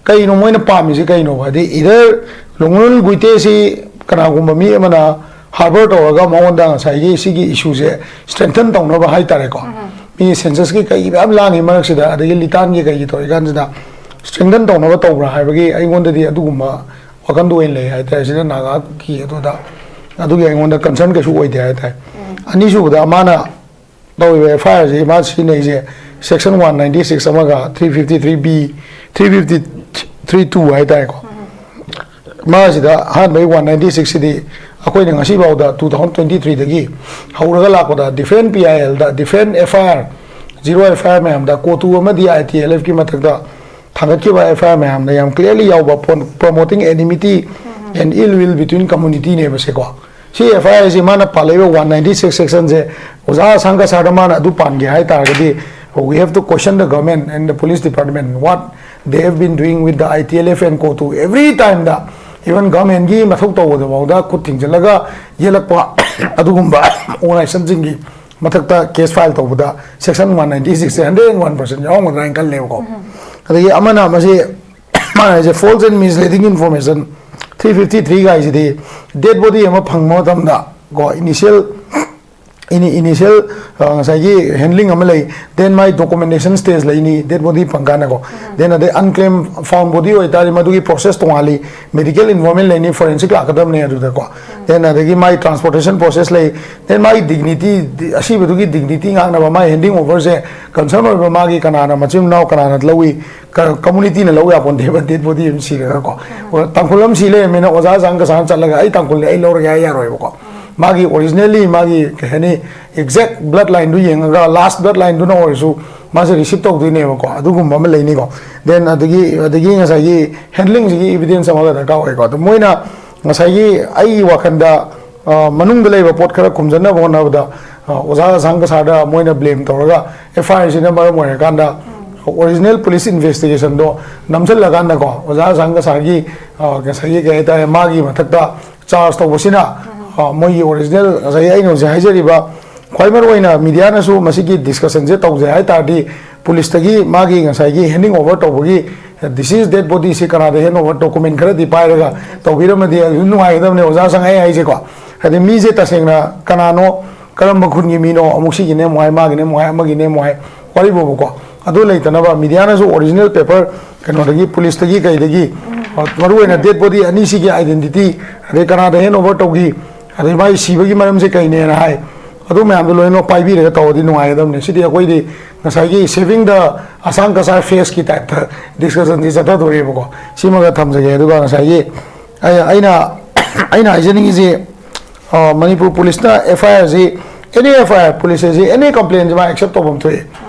ꯀꯩꯅꯣ ꯃꯣꯏꯅ ꯄꯥꯝꯃꯤꯁꯦ ꯀꯩꯅꯣꯕ? ꯍꯥꯏꯗꯤ, either ꯂꯣꯡꯒꯨꯂꯦꯟ ꯒꯨꯏꯇꯦꯁꯤ ꯀꯅꯥꯒꯨꯝꯕ ꯃꯤ ꯑꯃꯅ harbor ꯇꯧꯔꯒ ꯃꯉꯣꯟꯗ ꯉꯁꯥꯏꯒꯤ ꯁꯤꯒꯤ issueꯁꯦ strengthen ꯇꯧꯅꯕ ꯍꯥꯏꯇꯥꯔꯦꯀꯣ꯫ ꯃꯤ censusꯀꯤ ꯀꯩꯒꯤ ꯃꯌꯥꯝ ꯂꯥꯡꯉꯤ ꯃꯔꯛꯁꯤꯗ, ꯑꯗꯒꯤ ꯂꯤꯇꯥꯟꯒꯤ ꯀꯩꯒꯤ ꯇꯧꯔꯤꯀꯥꯟꯁꯤꯗ strengthen ꯇꯧꯅꯕ ꯇꯧꯕ꯭ꯔꯥ ꯍꯥꯏꯕꯒꯤ ꯑꯩꯉꯣꯟꯗꯗꯤ ꯑꯗꯨꯒꯨꯝꯕ ꯋꯥꯈꯟꯗ ꯑꯣꯏꯅ ꯂꯩ ꯍꯥꯏꯇꯥꯔꯦ꯫ ꯁꯤꯅ ꯅꯥꯒꯥ, ꯀꯨꯀꯤ ꯑꯗꯨꯗ, ꯑꯗꯨꯒꯤ ꯑꯩꯉꯣꯟꯗ concern ꯀꯩꯁꯨ ꯑꯣꯏꯗꯦ ꯍꯥꯏꯇꯥꯔꯦ꯫ ꯑꯅꯤꯁꯨꯕꯗ, ꯃꯥꯅ ꯇꯧꯔꯤꯕ F I Rꯁꯤ ꯃꯥ ꯁꯤꯖꯤꯟꯅꯩꯁꯦ section one ninety six ꯑꯃꯒ three fifty three B, three fifty three two ꯍꯥꯏꯇꯥꯔꯦꯀꯣ꯫ ꯃꯥꯁꯤꯗ ꯑꯍꯥꯟꯕꯒꯤ one ninety sixꯁꯤꯗꯤ ꯑꯩꯈꯣꯏꯅ ꯉꯁꯤꯐꯥꯎꯗ two thousand twenty threeꯗꯒꯤ ꯍꯧꯔꯒ ꯂꯥꯛꯄꯗ different P I Lꯗ, different F I R, zero F I R ꯃꯌꯥꯝꯗ ꯀꯣꯇꯨ ꯑꯃꯗꯤ I T L Fꯀꯤ ꯃꯊꯛꯇ ꯊꯥꯡꯒꯠꯈꯤꯕ F I R ꯃꯌꯥꯝꯗ ꯌꯥꯝ clearly ꯌꯥꯎꯕ, promoting enmity and ill will between communityꯅꯦꯕ ꯁꯦꯀꯣ꯫ ꯁꯤ F I Rꯁꯤ ꯃꯥꯅ ꯄꯥꯜꯂꯛꯏꯕ one ninety six sectionꯁꯦ, ꯑꯣꯖꯥ ꯑꯁꯥꯡꯀ ꯁꯥꯔꯗ ꯃꯥꯅ ꯑꯗꯨ ꯄꯥꯟꯒꯦ ꯍꯥꯏ ꯇꯥꯔꯒꯗꯤ, we have to question the government and the police department, what they have been doing with the I T L F and COTU. Every timeꯗ, even governmentꯀꯤ ꯃꯊꯧ ꯇꯧꯕꯗꯐꯥꯎꯗ ꯈꯨꯠ ꯊꯤꯡꯖꯤꯜꯂꯒ ꯌꯦꯜꯂꯛꯄ ꯑꯗꯨꯒꯨꯝꯕ organizationꯁꯤꯡꯒꯤ ꯃꯊꯛꯇ case file ꯇꯧꯕꯗ section one ninety sixꯁꯦ hundred and one percent ꯌꯥꯎꯔꯝꯒꯗ꯭ꯔꯥ ꯍꯥꯏꯅ ꯈꯜꯂꯦꯕꯀꯣ꯫ ꯑꯗꯒꯤ ꯑꯃꯅ ꯃꯁꯤ, ꯃꯥꯅ ꯍꯥꯏꯁꯦ false and misleading information, three fifty three ꯒꯥꯏꯁꯤꯗꯤ dead body ꯑꯃ ꯐꯪꯕ ꯃꯇꯝꯗ ꯀꯣ, initial ꯏꯅꯤ ꯏꯅꯤꯁꯤꯌꯦꯜ ꯉꯁꯥꯏꯒꯤ ꯍꯦꯟꯗ꯭ꯂꯤꯡ ꯑꯃ ꯂꯩ, ꯗꯦꯟ ꯃꯥꯏ ꯗꯣꯀꯨꯃꯦꯟꯇꯦꯁꯟ ꯁ꯭ꯇꯦꯖ ꯂꯩꯅꯤ, ꯗꯦꯠ ꯕꯣꯗꯤ ꯐꯪꯀꯥꯟꯗꯀꯣ, ꯗꯦꯟ ꯑꯗꯩ ꯑꯟꯀ꯭ꯂꯦꯝ ꯐꯥꯎꯟ ꯕꯣꯗꯤ ꯑꯣꯏꯇꯥꯔꯗꯤ ꯃꯗꯨꯒꯤ ꯄ꯭ꯔꯣꯁꯦꯁ ꯇꯣꯉꯥꯜꯂꯤ, ꯃꯦꯗꯤꯀꯦꯜ ꯏꯟꯚꯣꯜꯃꯦꯟ ꯂꯩꯅꯤ, ꯐꯣꯔꯦꯟꯁꯤꯛ ꯂꯥꯛꯀꯗꯕꯅꯦ ꯑꯗꯨꯗꯀꯣ, ꯗꯦꯟ ꯑꯗꯒꯤ ꯃꯥꯏ ꯇ꯭ꯔꯥꯟꯁꯄꯣꯔꯇꯦꯁꯟ ꯄ꯭ꯔꯣꯁꯦꯁ ꯂꯩ, ꯗꯦꯟ ꯃꯥꯒꯤ ꯗꯤꯒꯅꯤꯇꯤ, ꯑꯁꯤꯕꯗꯨꯒꯤ ꯗꯤꯒꯅꯤꯇꯤ ꯉꯥꯛꯅꯕ ꯃꯥꯏ ꯍꯦꯟꯗꯤꯡ ꯑꯣꯚꯔꯁꯦ ꯀꯟꯁꯔꯟ ꯑꯣꯏꯕ ꯃꯥꯒꯤ ꯀꯅꯥꯅ ꯃꯆꯤꯟ ꯃꯅꯥꯎ ꯀꯅꯥꯅ ꯂꯧꯏ, ꯀꯝꯃꯨꯅꯤꯇꯤꯅ ꯂꯧ ꯌꯥꯄꯣꯟꯗꯦꯕ ꯗꯦꯠ ꯕꯣꯗꯤ ꯑꯃ ꯁꯤꯔꯒꯀꯣ꯫ ꯇꯥꯡꯈꯨꯜ ꯑꯃ ꯁꯤ ꯂꯩꯔꯝꯃꯦꯅ ꯑꯣꯖꯥ ꯆꯥꯡ ꯀꯁꯥꯅ ꯆꯠꯂꯒ ꯑꯩ ꯇꯥꯡꯈꯨꯜꯅꯦ ꯑꯩ ꯂꯧꯔꯒꯦ ꯍꯥꯏ ꯌꯥꯔꯣꯏꯕꯀꯣ꯫ ꯃꯥꯒꯤ ꯑꯣꯔꯤꯖꯤꯅꯦꯜꯂꯤ ꯃꯥꯒꯤ ꯀꯩ ꯍꯥꯏꯅꯤ, ꯑꯦꯛꯖꯦꯛ ꯕ꯭ꯂꯠ ꯂꯥꯏꯟꯗꯨ ꯌꯦꯡꯉꯒ ꯂꯥꯁ ꯕ꯭ꯂꯠ ꯂꯥꯏꯟꯗꯨꯅ ꯑꯣꯏꯔꯁꯨ ꯃꯥꯁꯦ ꯔꯤꯁꯤꯞ ꯇꯧꯗꯣꯏꯅꯦꯕꯀꯣ꯫ ꯑꯗꯨꯒꯨꯝꯕ ꯑꯃ ꯂꯩꯅꯤꯀꯣ꯫ ꯗꯦꯟ ꯑꯗꯒꯤ ꯑꯗꯒꯤ ꯉꯁꯥꯏꯒꯤ ꯍꯦꯟꯗ꯭ꯂꯤꯡꯁꯤꯒꯤ ꯏꯕꯤꯗꯦꯟꯁ ꯑꯃꯒ ꯗꯔꯀꯥꯔ ꯑꯣꯏꯀꯣ꯫ ꯑꯗꯣ ꯃꯣꯏꯅ ꯉꯁꯥꯏꯒꯤ ꯑꯩꯒꯤ ꯋꯥꯈꯜꯗ, ꯑ, ꯃꯅꯨꯡꯗ ꯂꯩꯕ ꯄꯣꯠ ꯈꯔ ꯈꯨꯝꯖꯟꯅꯕ ꯍꯣꯠꯅꯕꯗ, ꯑ, ꯑꯣꯖꯥ ꯑꯁꯥꯡ ꯀꯁꯥꯔꯗ ꯃꯣꯏꯅ ꯕ꯭ꯂꯦꯝ ꯇꯧꯔꯒ ꯑꯦꯐ ꯑꯥꯏ ꯑꯥꯔꯁꯤꯅ ꯃꯔꯝ ꯑꯣꯏꯔꯀꯥꯟꯗ ꯑꯣꯔꯤꯖꯤꯅꯦꯜ ꯄꯨꯂꯤꯁ ꯏꯟꯚꯦꯁꯇꯤꯒꯦꯁꯟꯗꯣ ꯅꯝꯁꯤꯜꯂꯀꯥꯟꯗꯀꯣ, ꯑꯣꯖꯥ ꯑꯁꯥꯡ ꯀꯁꯥꯔꯒꯤ, ꯑ, ꯉꯁꯥꯏꯒꯤ ꯀꯩ ꯍꯥꯏꯇꯥꯔꯦ, ꯃꯥꯒꯤ ꯃꯊꯛꯇ ꯆꯥꯔꯖ ꯇꯧꯕꯁꯤꯅ, ꯑ, ꯃꯣꯏꯒꯤ ꯑꯣꯔꯤꯖꯤꯅꯦꯜ ꯉꯁꯥꯏꯒꯤ ꯑꯩꯅ ꯍꯧꯖꯤꯛ ꯍꯥꯏꯖꯔꯤꯕ, ꯈ꯭ꯋꯥꯏ ꯃꯔꯨꯑꯣꯏꯅ ꯃꯤꯗꯤꯌꯥꯅꯁꯨ ꯃꯁꯤꯒꯤ ꯗꯤꯁꯀꯁꯟꯁꯦ ꯇꯧꯖꯩ ꯍꯥꯏ ꯇꯥꯔꯗꯤ, ꯄꯨꯂꯤꯁꯇꯒꯤ ꯃꯥꯒꯤ ꯉꯁꯥꯏꯒꯤ ꯍꯦꯟꯗꯤꯡ ꯑꯣꯚꯔ ꯇꯧꯕꯒꯤ, ꯗꯤꯁ ꯏꯁ ꯗꯦꯠ ꯕꯣꯗꯤ ꯁꯤ ꯀꯅꯥꯗ ꯍꯦꯟ ꯑꯣꯚꯔ ꯗꯣꯀꯨꯃꯦꯟ ꯈꯔꯗꯤ ꯄꯥꯏꯔꯒ ꯇꯧꯕꯤꯔꯝꯃꯗꯤ ꯑꯗꯨꯝ ꯅꯨꯡꯉꯥꯏꯒꯗꯕꯅꯦ ꯑꯣꯖꯥ ꯁꯪ ꯑꯩ ꯍꯥꯏꯁꯦꯀꯣ꯫ ꯍꯥꯏꯗꯤ ꯃꯤꯁꯦ ꯇꯁꯦꯡꯅ ꯀꯅꯥꯅꯣ, ꯀꯔꯝꯕ ꯈꯨꯟꯒꯤ ꯃꯤꯅꯣ, ꯑꯃꯨꯛ ꯁꯤꯒꯤꯅꯦ ꯑꯃꯨꯛ ꯍꯥꯏ, ꯃꯥꯒꯤꯅꯦ ꯑꯃꯨꯛ ꯍꯥꯏ, ꯑꯃꯒꯤꯅꯦ ꯑꯃꯨꯛ ꯍꯥꯏ, ꯋꯥꯔꯤꯕꯨꯕꯀꯣ꯫ ꯑꯗꯨ ꯂꯩꯇꯅꯕ ꯃꯤꯗꯤꯌꯥꯅꯁꯨ ꯑꯣꯔꯤꯖꯤꯅꯦꯜ ꯄꯦꯄꯔ ꯀꯩꯅꯣꯗꯒꯤ, ꯄꯨꯂꯤꯁꯇꯒꯤ ꯀꯩꯗꯒꯤ, ꯑ, ꯃꯔꯨꯑꯣꯏꯅ ꯗꯦꯠ ꯕꯣꯗꯤ ꯑꯅꯤꯁꯤꯒꯤ ꯑꯥꯏꯗꯦꯟꯇꯤꯇꯤ, ꯑꯗꯩ ꯀꯅꯥꯗ ꯍꯦꯟ ꯑꯣꯚꯔ ꯇꯧꯈꯤ, ꯑꯗꯩ ꯃꯥꯒꯤ ꯁꯤꯕꯒꯤ ꯃꯔꯝꯁꯦ ꯀꯩꯅꯦꯅ ꯍꯥꯏ, ꯑꯗꯨ ꯃꯌꯥꯝꯗꯣ ꯂꯣꯏꯅꯃꯛ ꯄꯥꯏꯕꯤꯔꯒ ꯇꯧꯔꯗꯤ ꯅꯨꯡꯉꯥꯏꯒꯗꯕꯅꯦ꯫ ꯁꯤꯗꯤ ꯑꯩꯈꯣꯏꯗꯤ ꯉꯁꯥꯏꯒꯤ ꯁꯦꯚꯤꯡ ꯗ ꯑꯁꯥꯡ ꯀꯁꯥꯔ ꯐꯦꯁꯀꯤ ꯇꯥꯏꯞꯇ ꯗꯤꯁꯀꯁꯟꯁꯤ ꯆꯠꯊꯗꯣꯔꯤꯕꯀꯣ꯫ ꯁꯤꯃꯒ ꯊꯝꯖꯒꯦ꯫ ꯑꯗꯨꯒ ꯉꯁꯥꯏꯒꯤ ꯑꯩ-, ꯑꯩꯅ ꯑꯩꯅ ꯍꯥꯏꯖꯅꯤꯡꯉꯤꯁꯤ, ꯑ, ꯃꯅꯤꯄꯨꯔ ꯄꯨꯂꯤꯁꯅ ꯑꯦꯐ ꯑꯥꯏ ꯑꯥꯔꯁꯤ, ꯑꯦꯅꯤ ꯑꯦꯐ ꯑꯥꯏ ꯑꯥꯔ, ꯄꯨꯂꯤꯁ ꯑꯁꯤ ꯑꯦꯅꯤ ꯀꯝꯄ꯭ꯂꯦꯟꯁꯤ ꯃꯥ ꯑꯦꯛꯁꯦꯞ ꯇꯧꯐꯝ ꯊꯣꯛꯏ꯫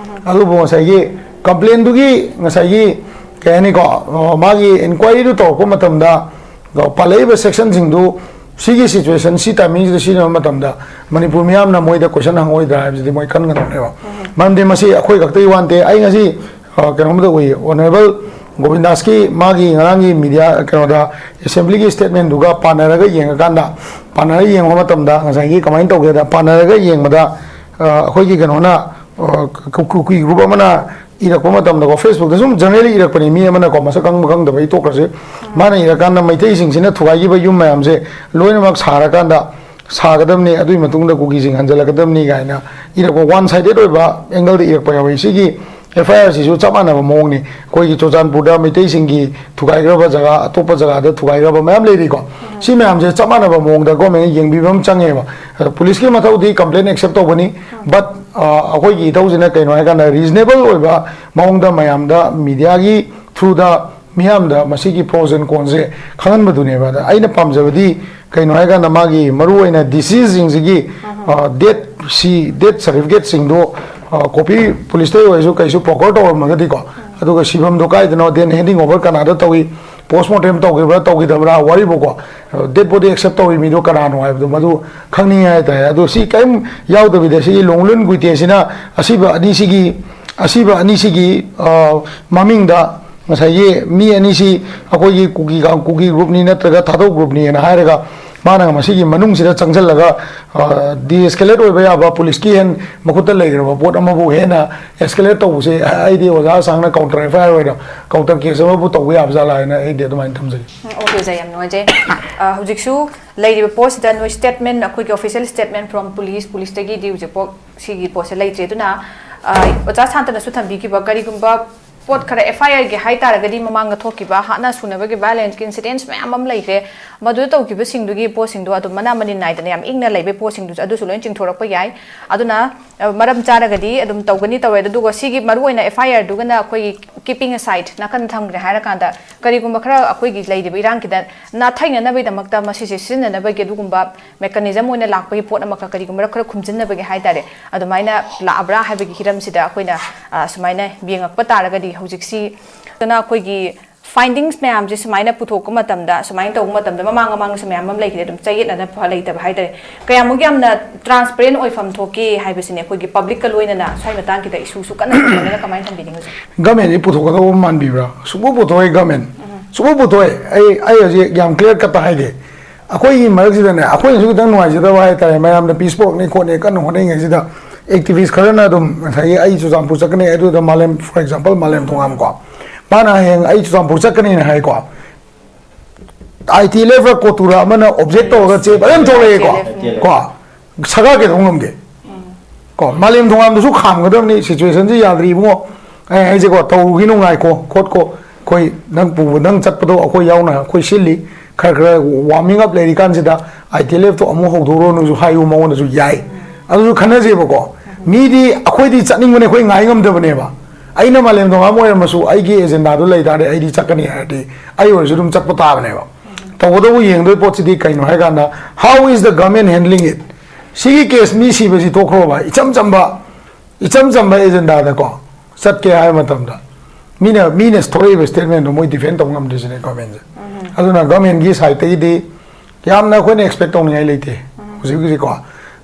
ꯑꯗꯨꯕꯨ ꯉꯁꯥꯏꯒꯤ ꯀꯝꯄ꯭ꯂꯦꯟꯗꯨꯒꯤ ꯉꯁꯥꯏꯒꯤ ꯀꯩ ꯍꯥꯏꯅꯤꯀꯣ, ꯑ, ꯃꯥꯒꯤ ꯏꯟꯀ꯭ꯋꯥꯏꯔꯤꯗꯨ ꯇꯧꯔꯛꯄ ꯃꯇꯝꯗ, ꯑ, ꯄꯜꯂꯛꯏꯕ ꯁꯦꯛꯁꯟꯁꯤꯡꯗꯨ ꯁꯤꯒꯤ ꯁꯤꯆꯨꯋꯦꯁꯟ, ꯁꯤ ꯇꯥꯏꯃꯤꯡꯁꯤꯗ ꯁꯤꯖꯤꯟꯅꯕ ꯃꯇꯝꯗ ꯃꯅꯤꯄꯨꯔ ꯃꯤꯌꯥꯝꯅ ꯃꯣꯏꯗ ꯀꯣꯏꯁꯟ ꯍꯪꯉꯣꯏꯗ꯭ꯔꯥ ꯍꯥꯏꯕꯁꯤꯗꯤ ꯃꯣꯏ ꯈꯟꯒꯗꯕꯅꯦꯕ꯫ ꯃꯔꯝꯗꯤ ꯃꯁꯤ ꯑꯩꯈꯣꯏ ꯈꯛꯇꯒꯤ ꯋꯥ ꯅꯠꯇꯦ꯫ ꯑꯩ ꯉꯁꯤ, ꯑ, ꯀꯩꯅꯣꯝꯗ ꯎꯏ, ꯑꯣꯅꯔꯦꯕꯜ ꯒꯣꯕꯤꯟꯗꯥꯁꯀꯤ ꯃꯥꯒꯤ ꯉꯔꯥꯡꯒꯤ ꯃꯤꯗꯤꯌꯥ ꯀꯩꯅꯣꯗ, ꯑꯦꯁꯦꯝꯕ꯭ꯂꯤꯒꯤ ꯁ꯭ꯇꯦꯠꯃꯦꯟꯗꯨꯒ ꯄꯥꯟꯅꯔꯒ ꯌꯦꯡꯉꯀꯥꯟꯗ, ꯄꯥꯟꯅꯔꯒ ꯌꯦꯡꯕ ꯃꯇꯝꯗ ꯉꯁꯥꯏꯒꯤ ꯀꯃꯥꯏꯅ ꯇꯧꯒꯦꯗ, ꯄꯥꯟꯅꯔꯒ ꯌꯦꯡꯕꯗ, ꯑ, ꯑꯩꯈꯣꯏꯒꯤ ꯀꯩꯅꯣꯅ, ꯑ, ꯀꯨ-, ꯀꯨ-, ꯀꯨꯀꯤ ꯒ꯭ꯔꯨꯞ ꯑꯃꯅ ꯏꯔꯛꯄ ꯃꯇꯝꯗꯀꯣ, ꯐꯦꯁꯕꯨꯛꯇ ꯁꯨꯝ ꯖꯦꯅꯔꯦꯜꯂꯤ ꯏꯔꯛꯄꯅꯤ, ꯃꯤ ꯑꯃꯅꯀꯣ, ꯃꯁꯛ ꯈꯪꯕ ꯈꯪꯗꯕ ꯑꯩ ꯇꯣꯛꯈ꯭ꯔꯁꯤ꯫ ꯃꯥꯅ ꯏꯔꯀꯥꯟꯗ ꯃꯩꯇꯩꯁꯤꯡꯁꯤꯅ ꯊꯨꯒꯥꯏꯈꯤꯕ ꯌꯨꯝ ꯃꯌꯥꯝꯁꯦ ꯂꯣꯏꯅꯃꯛ ꯁꯥꯔꯀꯥꯟꯗ ꯁꯥꯒꯗꯕꯅꯤ, ꯑꯗꯨꯒꯤ ꯃꯇꯨꯡꯗ ꯀꯨꯀꯤꯁꯤꯡ ꯍꯟꯖꯤꯜꯂꯛꯀꯗꯕꯅꯤ ꯀꯥꯏꯅ ꯏꯔꯛꯄ, ꯋꯥꯟ ꯁꯥꯏꯗꯦꯠ ꯑꯣꯏꯕ ꯑꯦꯡꯒꯜꯗ ꯏꯔꯛꯄ ꯌꯥꯎꯋꯤ꯫ ꯁꯤꯒꯤ ꯑꯦꯐ ꯑꯥꯏ ꯑꯥꯔꯁꯤꯁꯨ ꯆꯞ ꯃꯥꯟꯅꯕ ꯃꯑꯣꯡꯅꯤ꯫ ꯑꯩꯈꯣꯏꯒꯤ ꯆꯨꯔꯆꯥꯟꯄꯨꯔꯗ ꯃꯩꯇꯩꯁꯤꯡꯒꯤ ꯊꯨꯒꯥꯏꯈ꯭ꯔꯕ ꯖꯒꯥ, ꯑꯇꯣꯞꯄ ꯖꯒꯥꯗ ꯊꯨꯒꯥꯏꯈ꯭ꯔꯕ ꯃꯌꯥꯝ ꯂꯩꯔꯤꯀꯣ꯫ ꯁꯤ ꯃꯌꯥꯝꯁꯦ ꯆꯞ ꯃꯥꯟꯅꯕ ꯃꯑꯣꯡꯗ ꯒꯣꯔꯃꯦꯟꯅ ꯌꯦꯡꯕꯤꯕ ꯑꯃ ꯆꯪꯉꯦꯕ꯫ ꯑꯗ ꯄꯨꯂꯤꯁꯀꯤ ꯃꯊꯧꯗꯤ ꯀꯝꯄ꯭ꯂꯦꯟ ꯑꯦꯛꯁꯦꯞ ꯇꯧꯕꯅꯤ, ꯕꯠ ꯑꯩꯈꯣꯏꯒꯤ ꯏꯊꯧꯁꯤꯅ ꯀꯩꯅꯣ ꯍꯥꯏꯀꯥꯟꯗ, ꯔꯤꯖꯅꯦꯕꯜ ꯑꯣꯏꯕ ꯃꯑꯣꯡꯗ ꯃꯌꯥꯝꯗ, ꯃꯤꯗꯤꯌꯥꯒꯤ ꯊ꯭ꯔꯨꯗ ꯃꯤꯌꯥꯝꯗ ꯃꯁꯤꯒꯤ ꯄ꯭ꯔꯣꯁ ꯑꯦꯟ ꯀꯣꯟꯁꯦ ꯈꯪꯍꯟꯕꯗꯨꯅꯦꯕ꯫ ꯑꯗ ꯑꯩꯅ ꯄꯥꯝꯖꯕꯗꯤ ꯀꯩꯅꯣ ꯍꯥꯏꯀꯥꯟꯗ, ꯃꯥꯒꯤ ꯃꯔꯨꯑꯣꯏꯅ ꯗꯤꯁꯤꯁꯁꯤꯡꯁꯤꯒꯤ ꯗꯦꯠ, ꯁꯤ ꯗꯦꯠ ꯁꯥꯔꯇꯤꯐꯤꯀꯦꯠꯁꯤꯡꯗꯣ ꯀꯣꯄꯤ ꯄꯨꯂꯤꯁꯇ ꯑꯣꯏꯔꯁꯨ ꯀꯩꯁꯨ ꯄ꯭ꯔꯣꯀꯣꯔ ꯇꯧꯔꯝꯃꯒꯗꯤꯀꯣ, ꯑꯗꯨꯒ ꯁꯤꯐꯝꯗꯣ ꯀꯥꯏꯗꯅꯣ, ꯗꯦꯟ ꯍꯦꯟꯗꯤꯡ ꯑꯣꯚꯔ ꯀꯅꯥꯗ ꯇꯧꯏ, ꯄꯣꯁꯃꯣꯔꯇꯦꯝ ꯇꯧꯈꯤꯕ꯭ꯔꯥ ꯇꯧꯈꯤꯗꯕ꯭ꯔꯥ, ꯋꯥꯔꯤꯕꯨꯀꯣ, ꯗꯦꯠ ꯕꯣꯗꯤ ꯑꯦꯛꯁꯦꯞ ꯇꯧꯔꯤ ꯃꯤꯗꯣ ꯀꯅꯥꯅꯣ ꯍꯥꯏꯕꯗꯣ, ꯃꯗꯨ ꯈꯪꯅꯤꯡꯉꯦ ꯍꯥꯏꯇꯥꯔꯦ꯫ ꯑꯗꯣ ꯁꯤ ꯀꯔꯤꯝ ꯌꯥꯎꯗꯕꯤꯗ, ꯁꯤꯒꯤ ꯂꯣꯡꯂꯨꯟ ꯒꯨꯏꯇꯦꯁꯤꯅ ꯑꯁꯤꯕ ꯑꯅꯤꯁꯤꯒꯤ, ꯑꯁꯤꯕ ꯑꯅꯤꯁꯤꯒꯤ ꯃꯃꯤꯡꯗ ꯉꯁꯥꯏꯒꯤ ꯃꯤ ꯑꯅꯤꯁꯤ ꯑꯩꯈꯣꯏꯒꯤ ꯀꯨꯀꯤ ꯀꯥꯡ-, ꯀꯨꯀꯤ ꯒ꯭ꯔꯨꯞꯅꯤ ꯅꯠꯇ꯭ꯔꯒ ꯊꯥꯗꯧ ꯒ꯭ꯔꯨꯞꯅꯤꯅ ꯍꯥꯏꯔꯒ, ꯃꯥꯅ ꯃꯁꯤꯒꯤ ꯃꯅꯨꯡꯁꯤꯗ ꯆꯪꯁꯤꯜꯂꯒ ꯗꯤ ꯑꯦꯁꯀꯦꯂꯦꯠ ꯑꯣꯏꯕ ꯌꯥꯕ, ꯄꯨꯂꯤꯁꯀꯤ ꯍꯦꯟ ꯃꯈꯨꯠꯇ ꯂꯩꯈ꯭ꯔꯕ ꯄꯣꯠ ꯑꯃꯕꯨ ꯍꯦꯟꯅ ꯑꯦꯁꯀꯦꯂꯦꯠ ꯇꯧꯕꯁꯦ, ꯑꯩꯗꯤ ꯑꯣꯖꯥ ꯑꯁꯥꯡꯅ ꯀꯥꯎꯟꯇꯔ ꯑꯦꯐ ꯑꯥꯏ ꯑꯥꯔ ꯑꯣꯏꯅ ꯀꯥꯎꯟꯇꯔ ꯀꯦꯁ ꯑꯃꯕꯨ ꯇꯧꯕ ꯌꯥꯕ ꯖꯥꯠꯂꯥ ꯍꯥꯏꯅ ꯑꯩꯗꯤ ꯑꯗꯨꯃꯥꯏꯅ ꯊꯝꯖꯒꯦ꯫ ꯎꯝ, ꯑꯣꯀꯦ ꯑꯣꯖꯥ, ꯌꯥꯝ ꯅꯨꯡꯉꯥꯏꯖꯩ꯫ ꯑ, ꯍꯧꯖꯤꯛꯁꯨ ꯂꯩꯔꯤꯕ ꯄꯣꯠꯁꯤꯗ ꯅꯣꯏ ꯁ꯭ꯇꯦꯠꯃꯦꯟ, ꯑꯩꯈꯣꯏꯒꯤ ꯑꯣꯐꯤꯁꯤꯌꯦꯜ ꯁ꯭ꯇꯦꯠꯃꯦꯟ ꯐ꯭ꯔꯣꯝ ꯄꯨꯂꯤꯁ, ꯄꯨꯂꯤꯁꯇꯒꯤꯗꯤ ꯍꯧꯖꯤꯛꯐꯥꯎ ꯁꯤꯒꯤ ꯄꯣꯠꯁꯦ ꯂꯩꯇ꯭ꯔꯤ꯫ ꯑꯗꯨꯅ, ꯑ, ꯑꯣꯖꯥ ꯁꯥꯟꯇꯅꯁꯨ ꯊꯝꯕꯤꯈꯤꯕ, ꯀꯔꯤꯒꯨꯝꯕ ꯄꯣꯠ ꯈꯔ ꯑꯦꯐ ꯑꯥꯏ ꯑꯥꯔꯒꯤ ꯍꯥꯏ ꯇꯥꯔꯒꯗꯤ, ꯃꯃꯥꯡꯗ ꯊꯣꯛꯈꯤꯕ ꯍꯥꯠꯅ ꯁꯨꯅꯕꯒꯤ ꯚꯥꯏꯑꯣꯂꯦꯟꯁꯀꯤ ꯏꯟꯁꯤꯗꯦꯟꯁ ꯃꯌꯥꯝ ꯑꯃ ꯂꯩꯈ꯭ꯔꯦ꯫ ꯃꯗꯨꯗ ꯇꯧꯈꯤꯕꯁꯤꯡꯗꯨꯒꯤ ꯄꯣꯠꯁꯤꯡꯗꯣ ꯑꯗꯨꯝ ꯃꯅꯥ ꯃꯅꯤꯟ ꯅꯥꯏꯗꯅ ꯌꯥꯝ ꯏꯪꯅ ꯂꯩꯕ ꯄꯣꯠꯁꯤꯡꯗꯨꯁꯨ, ꯑꯗꯨꯁꯨ ꯂꯣꯏ ꯆꯤꯡꯊꯣꯔꯛꯄ ꯌꯥꯏ꯫ ꯑꯗꯨꯅ, ꯑ, ꯃꯔꯝ ꯆꯥꯔꯒꯗꯤ ꯑꯗꯨꯝ ꯇꯧꯒꯅꯤ, ꯇꯧꯋꯦ꯫ ꯑꯗꯨꯒ ꯁꯤꯒꯤ ꯃꯔꯨꯑꯣꯏꯅ ꯑꯦꯐ ꯑꯥꯏ ꯑꯥꯔꯗꯨꯒꯅ ꯑꯩꯈꯣꯏꯒꯤ ꯀꯤꯄꯤꯡ ꯑꯁꯥꯏꯠ, ꯅꯥꯀꯟ ꯊꯝꯈ꯭ꯔꯦ ꯍꯥꯏꯔꯀꯥꯟꯗ, ꯀꯔꯤꯒꯨꯝꯕ ꯈꯔ ꯑꯩꯈꯣꯏꯒꯤ ꯂꯩꯔꯤꯕ ꯏꯔꯥꯡꯒꯤꯗ ꯅꯥꯊꯩꯅꯅꯕꯒꯤꯗꯃꯛꯇ ꯃꯁꯤꯁꯦ ꯁꯤꯖꯤꯟꯅꯅꯕꯒꯤ ꯑꯗꯨꯒꯨꯝꯕ ꯃꯦꯀꯥꯅꯤꯖꯝ ꯑꯣꯏꯅ ꯂꯥꯛꯄꯒꯤ ꯄꯣꯠ ꯑꯃꯈꯛ, ꯀꯔꯤꯒꯨꯝꯕ ꯈꯔ ꯈꯨꯝꯖꯤꯟꯅꯕꯒꯤ ꯍꯥꯏ ꯇꯥꯔꯦ, ꯑꯗꯨꯃꯥꯏꯅ ꯂꯥꯛꯑꯕ꯭ꯔꯥ ꯍꯥꯏꯕꯒꯤ ꯍꯤꯔꯝꯁꯤꯗ ꯑꯩꯈꯣꯏꯅ, ꯑ, ꯁꯨꯃꯥꯏꯅ ꯌꯦꯡꯉꯛꯄ ꯇꯥꯔꯒꯗꯤ, ꯍꯧꯖꯤꯛꯁꯤ ꯑꯗꯨꯅ ꯑꯩꯈꯣꯏꯒꯤ ꯐꯥꯏꯟꯗꯤꯡꯁ ꯃꯌꯥꯝꯁꯦ ꯁꯨꯃꯥꯏꯅ ꯄꯨꯊꯣꯛꯄ ꯃꯇꯝꯗ, ꯁꯨꯃꯥꯏꯅ ꯇꯧꯕ ꯃꯇꯝꯗ, ꯃꯃꯥꯡ ꯃꯃꯥꯡꯗꯁꯨ ꯃꯌꯥꯝ ꯑꯃ ꯂꯩꯈ꯭ꯔꯦ, ꯑꯗꯨꯝ ꯆꯌꯦꯠꯅꯅ ꯂꯩꯇꯕ ꯍꯥꯏ ꯇꯥꯔꯦ꯫ ꯀꯌꯥꯃꯨꯛ ꯌꯥꯝꯅ ꯇ꯭ꯔꯥꯟꯁꯄꯦꯔꯦꯟ ꯑꯣꯏꯐꯝ ꯊꯣꯛꯀꯦ ꯍꯥꯏꯕꯁꯤꯅꯦ ꯑꯩꯈꯣꯏꯒꯤ ꯄꯕ꯭ꯂꯤꯛꯀ ꯂꯣꯏꯅꯅ ꯁ꯭ꯋꯥꯏ ꯃꯇꯥꯡꯁꯤꯗ ꯏꯁꯨꯁꯨ ꯀꯟꯅ ꯊꯝꯕꯅꯤꯅ ꯀꯃꯥꯏꯅ ꯊꯝꯕꯤꯅꯤꯡꯉꯤ ꯍꯧꯖꯤꯛ? ꯒꯃꯦꯟꯁꯤ ꯄꯨꯊꯣꯛꯀꯗꯧꯕ ꯃꯥꯟꯕꯤꯕ꯭ꯔꯥ? ꯁꯨꯡꯄꯨ ꯄꯨꯊꯣꯛꯑꯣꯏ ꯒꯃꯦꯟ꯫ ꯁꯨꯡꯄꯨ ꯄꯨꯊꯣꯛꯑꯣꯏ꯫ ꯑꯩ, ꯑꯩ ꯍꯧꯖꯤꯛ ꯌꯥꯝ ꯀ꯭ꯂꯤꯌꯥꯔ ꯀꯠꯇ ꯍꯥꯏꯒꯦ꯫ ꯑꯩꯈꯣꯏꯒꯤ ꯃꯔꯛꯁꯤꯗꯅꯦ, ꯑꯩꯈꯣꯏꯅꯁꯨ ꯈꯤꯇꯪ ꯅꯨꯡꯉꯥꯏꯖꯗꯕ ꯍꯥꯏ ꯇꯥꯔꯦ, ꯃꯌꯥꯝꯅ ꯄꯤꯁ ꯄꯨꯔꯛꯅꯤ ꯈꯣꯠꯅꯤ ꯀꯟꯅ ꯍꯣꯠꯅꯔꯤꯉꯩꯁꯤꯗ, ꯑꯦꯛꯇꯤꯚꯤꯁ ꯈꯔꯅ ꯑꯗꯨꯝ, ꯉꯁꯥꯏꯒꯤ ꯑꯩ ꯆꯨꯔꯆꯥꯟꯄꯨꯔ ꯆꯠꯀꯅꯤ, ꯑꯗꯨꯗ ꯃꯥꯂꯦꯝ, ꯐꯣꯔ ꯑꯦꯛꯖꯥꯝꯄꯜ, ꯃꯥꯂꯦꯝ ꯊꯣꯉꯥꯝ ꯀꯣ, ꯃꯥꯅ ꯍꯌꯦꯡ ꯑꯩ ꯆꯨꯔꯆꯥꯟꯄꯨꯔ ꯆꯠꯀꯅꯤꯅ ꯍꯥꯏꯀꯣ, ꯑꯥꯏ ꯇꯤ ꯑꯦꯜ ꯑꯦꯐ ꯔ ꯀꯣꯇꯨꯔ ꯑꯃꯅ ꯑꯣꯕꯖꯦꯛ ꯇꯧꯔꯒ ꯆꯦ ꯐꯖꯅ ꯊꯣꯛꯂꯛꯑꯦꯀꯣ꯫ ꯀꯣ, ꯁꯔꯀꯥꯔ ꯀꯩꯗꯧ ꯉꯝꯒꯦ? ꯀꯣ, ꯃꯥꯂꯦꯝ ꯊꯣꯡꯉꯥꯝꯗꯁꯨ ꯈꯥꯝꯒꯗꯕꯅꯤ, ꯁꯤꯆꯨꯋꯦꯁꯟꯁꯤ ꯌꯥꯗ꯭ꯔꯤ ꯏꯕꯨꯡꯉꯣ꯫ ꯑꯩ ꯍꯥꯏꯁꯦꯀꯣ, ꯇꯧꯔꯨꯒꯤꯅꯨ, ꯉꯥꯏꯈꯣ ꯈꯣꯠꯀꯣ, ꯑꯩꯈꯣꯏ ꯅꯪ ꯄꯨꯕ, ꯅꯪ ꯆꯠꯄꯗꯣ ꯑꯩꯈꯣꯏ ꯌꯥꯎꯅ ꯑꯩꯈꯣꯏ ꯁꯤꯜꯂꯤ, ꯈꯔ ꯈꯔ ꯋꯥꯔꯃꯤꯡ ꯑꯞ ꯂꯩꯔꯤꯀꯥꯟꯁꯤꯗ ꯑꯥꯏ ꯇꯤ ꯑꯦꯜ ꯑꯦꯐꯇꯣ ꯑꯃꯨꯛ ꯍꯧꯗꯣꯔꯣꯅꯁꯨ ꯍꯥꯏꯌꯨ, ꯃꯉꯣꯟꯗꯁꯨ ꯌꯥꯏ꯫ ꯑꯗꯨꯁꯨ ꯈꯟꯅꯁꯦꯕꯀꯣ꯫ ꯃꯤꯗꯤ ꯑꯩꯈꯣꯏꯗꯤ ꯆꯠꯅꯤꯡꯕꯅꯦ, ꯑꯩꯈꯣꯏ ꯉꯥꯏ ꯉꯝꯗꯕꯅꯦꯕ꯫ ꯑꯩꯅ ꯃꯥꯂꯦꯝ ꯊꯣꯡꯉꯥꯝ ꯑꯣꯏꯔꯝꯃꯁꯨ ꯑꯩꯒꯤ ꯑꯦꯖꯦꯟꯗꯥꯗꯣ ꯂꯩ ꯇꯥꯔꯗꯤ ꯑꯩꯗꯤ ꯆꯠꯀꯅꯤ ꯍꯥꯏꯔꯗꯤ ꯑꯩ ꯑꯣꯏꯔꯁꯨ ꯑꯗꯨꯝ ꯆꯠꯄ ꯇꯥꯕꯅꯦꯕ꯫ ꯇꯧꯕꯇꯕꯨ ꯌꯦꯡꯗꯣꯏ ꯄꯣꯠꯁꯤꯗꯤ ꯀꯩꯅꯣ ꯍꯥꯏ ꯀꯥꯟꯗ, how is the government handling it? ꯁꯤꯒꯤ ꯀꯦꯁ ꯃꯤ ꯁꯤꯕꯁꯤ ꯇꯣꯛꯈ꯭ꯔꯣꯕ, ꯏꯆꯝ ꯆꯝꯕ, ꯏꯆꯝ ꯆꯝꯕ ꯑꯦꯖꯦꯟꯗꯥꯗꯀꯣ ꯆꯠꯀꯦ ꯍꯥꯏꯕ ꯃꯇꯝꯗ ꯃꯤꯅ, ꯃꯤꯅ ꯊꯣꯛꯂꯛꯏꯕ ꯁ꯭ꯇꯦꯠꯃꯦꯟꯗꯣ ꯃꯣꯏ ꯗꯤꯐꯦꯟ ꯇꯧꯕ ꯉꯝꯗ꯭ꯔꯤꯁꯤꯅꯦ ꯒꯣꯔꯃꯦꯟꯁꯦ꯫ ꯑꯗꯨꯅ ꯒꯣꯔꯃꯦꯟꯒꯤ ꯁꯥꯏꯠꯇꯒꯤꯗꯤ ꯌꯥꯝꯅ ꯑꯩꯈꯣꯏꯅ ꯑꯦꯛꯁꯄꯦꯛ ꯇꯧꯅꯤꯡꯉꯥꯏ ꯂꯩꯇꯦ ꯍꯧꯖꯤꯛ ꯍꯧꯖꯤꯛꯀꯣ꯫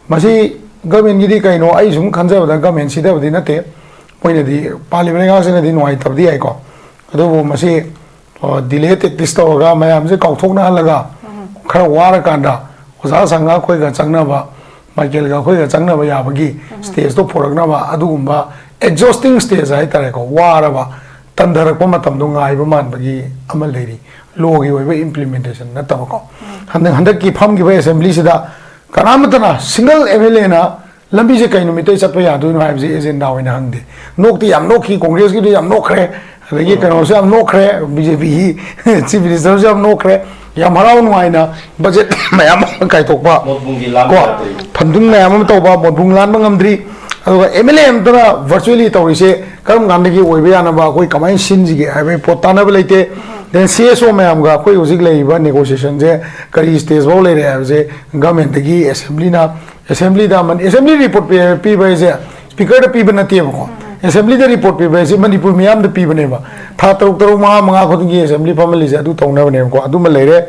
ꯃꯁꯤ ꯒꯣꯔꯃꯦꯟꯒꯤꯗꯤ ꯀꯩꯅꯣ, ꯑꯩ ꯁꯨꯝ ꯈꯟꯖꯕꯗ ꯒꯣꯔꯃꯦꯟ ꯁꯤꯗꯕꯗꯤ ꯅꯠꯇꯦ, ꯃꯣꯏꯅꯗꯤ, ꯄꯥꯜꯂꯤꯕ ꯂꯩꯉꯥꯛꯁꯤꯅꯗꯤ ꯅꯨꯡꯉꯥꯏꯇꯕꯗꯤ ꯌꯥꯏꯀꯣ꯫ ꯑꯗꯨꯕꯨ ꯃꯁꯤ ꯗꯤꯂꯦ ꯇꯦꯛꯇꯤꯁ ꯇꯧꯔꯒ ꯃꯌꯥꯝꯁꯦ ꯀꯥꯎꯊꯣꯛꯅꯍꯜꯂꯒ ꯈꯔ ꯋꯥꯔꯀꯥꯟꯗ ꯑꯣꯖꯥ ꯁꯪꯒ ꯑꯩꯈꯣꯏꯒ ꯆꯪꯅꯕ, ꯃꯥꯏꯀꯦꯜꯒ ꯑꯩꯈꯣꯏꯒ ꯆꯪꯅꯕ ꯌꯥꯕꯒꯤ ꯁ꯭ꯇꯦꯖꯇꯣ ꯄꯨꯔꯛꯅꯕ, ꯑꯗꯨꯒꯨꯝꯕ ꯑꯦꯛꯖꯣꯁꯇꯤꯡ ꯁ꯭ꯇꯦꯖ ꯍꯥꯏꯇꯥꯔꯦꯀꯣ, ꯋꯥꯔꯕ, ꯇꯟꯊꯔꯛꯄ ꯃꯇꯝꯗꯣ ꯉꯥꯏꯕ ꯃꯥꯟꯕꯒꯤ ꯑꯃ ꯂꯩꯔꯤ, ꯂꯣꯒꯤ ꯑꯣꯏꯕ ꯏꯝꯄ꯭ꯂꯤꯃꯦꯟꯇꯦꯁꯟ ꯅꯠꯇꯕꯀꯣ꯫ ꯍꯟꯗꯛ, ꯍꯟꯗꯛꯀꯤ ꯐꯝꯈꯤꯕ ꯑꯦꯁꯦꯝꯕ꯭ꯂꯤꯁꯤꯗ ꯀꯅꯥꯃꯠꯇꯅ, ꯁꯤꯡꯒꯜ ꯑꯦꯝ ꯑꯦꯜ ꯑꯦꯅ ꯂꯝꯕꯤꯁꯦ ꯀꯩ ꯅꯨꯃꯤꯠꯇꯩ ꯆꯠꯄ ꯌꯥꯗꯣꯏꯅꯣ ꯍꯥꯏꯕꯁꯦ ꯑꯦꯖꯦꯟꯗꯥ ꯑꯣꯏꯅ ꯍꯪꯗꯦ꯫ ꯅꯣꯛꯇꯤ ꯌꯥꯝ ꯅꯣꯛꯈꯤ, ꯀꯣꯡꯒ꯭ꯔꯦꯁꯀꯤꯗꯨ ꯌꯥꯝ ꯅꯣꯛꯈ꯭ꯔꯦ, ꯑꯗꯒꯤ ꯀꯩꯅꯣꯁꯨ ꯌꯥꯝ ꯅꯣꯛꯈ꯭ꯔꯦ, ꯕꯤ ꯖꯦ ꯄꯤꯒꯤ ꯆꯤꯐ ꯃꯤꯅꯤꯁꯇꯔꯁꯨ ꯌꯥꯝ ꯅꯣꯛꯈ꯭ꯔꯦ꯫ ꯌꯥꯝ ꯍꯔꯥꯎ ꯅꯨꯡꯉꯥꯏꯅ ꯕꯖꯦꯠ ꯃꯌꯥꯝ ꯑꯃ ꯀꯥꯏꯊꯣꯛꯄ, ꯃꯣꯠꯕꯨꯡꯒꯤ ꯂꯥꯟꯕ ꯀꯣ, ꯌꯥꯗ꯭ꯔꯤ꯫ ꯐꯟꯗꯤꯡ ꯃꯌꯥꯝ ꯑꯃ ꯇꯧꯕ, ꯃꯣꯠꯕꯨꯡ ꯂꯥꯟꯕ ꯉꯝꯗ꯭ꯔꯤ꯫ ꯑꯗꯨꯒ ꯑꯦꯝ ꯑꯦꯜ ꯑꯦ ꯑꯃꯇꯅ ꯚꯔꯆꯨꯋꯦꯂꯤ ꯇꯧꯔꯤꯁꯦ ꯀꯔꯝ ꯀꯥꯟꯗꯒꯤ ꯑꯣꯏꯕ ꯌꯥꯅꯕ ꯑꯩꯈꯣꯏ ꯀꯃꯥꯏꯅ ꯁꯤꯟꯁꯤꯒꯦ ꯍꯥꯏꯕꯒꯤ ꯄꯣꯠ ꯇꯥꯟꯅꯕ ꯂꯩꯇꯦ꯫ ꯗꯦꯟ ꯁꯤ ꯑꯦꯁ ꯑꯣ ꯃꯌꯥꯝꯒ ꯑꯩꯈꯣꯏ ꯍꯧꯖꯤꯛ ꯂꯩꯔꯤꯕ ꯅꯦꯒꯣꯁꯤꯌꯦꯁꯟꯁꯦ ꯀꯔꯤ ꯁ꯭ꯇꯦꯖ ꯐꯥꯎ ꯂꯩꯔꯦ ꯍꯥꯏꯕꯁꯦ ꯒꯃꯦꯟꯗꯒꯤ ꯑꯦꯁꯦꯝꯕ꯭ꯂꯤꯅ, ꯑꯦꯁꯦꯝꯕ꯭ꯂꯤꯗ ꯑꯃ, ꯑꯦꯁꯦꯝꯕ꯭ꯂꯤ ꯔꯤꯄꯣꯔꯠ ꯄꯤ-, ꯄꯤꯕ ꯍꯥꯏꯁꯦ ꯁ꯭ꯄꯤꯀꯔꯗ ꯄꯤꯕ ꯅꯠꯇꯦꯕꯀꯣ꯫ ꯑꯦꯁꯦꯝꯕ꯭ꯂꯤꯗ ꯔꯤꯄꯣꯔꯠ ꯄꯤꯕ ꯍꯥꯏꯁꯦ ꯃꯅꯤꯄꯨꯔ ꯃꯤꯌꯥꯝꯗ ꯄꯤꯕꯅꯦꯕ꯫ ꯊꯥ ꯇꯔꯨꯛ, ꯇꯔꯨꯛ, ꯃꯉꯥ, ꯃꯉꯥ ꯈꯨꯗꯤꯡꯒꯤ ꯑꯦꯁꯦꯝꯕ꯭ꯂꯤ ꯐꯝꯍꯜꯂꯤꯁꯦ ꯑꯗꯨ ꯇꯧꯅꯕꯅꯦꯕꯀꯣ꯫ ꯑꯗꯨꯃ ꯂꯩꯔꯦ꯫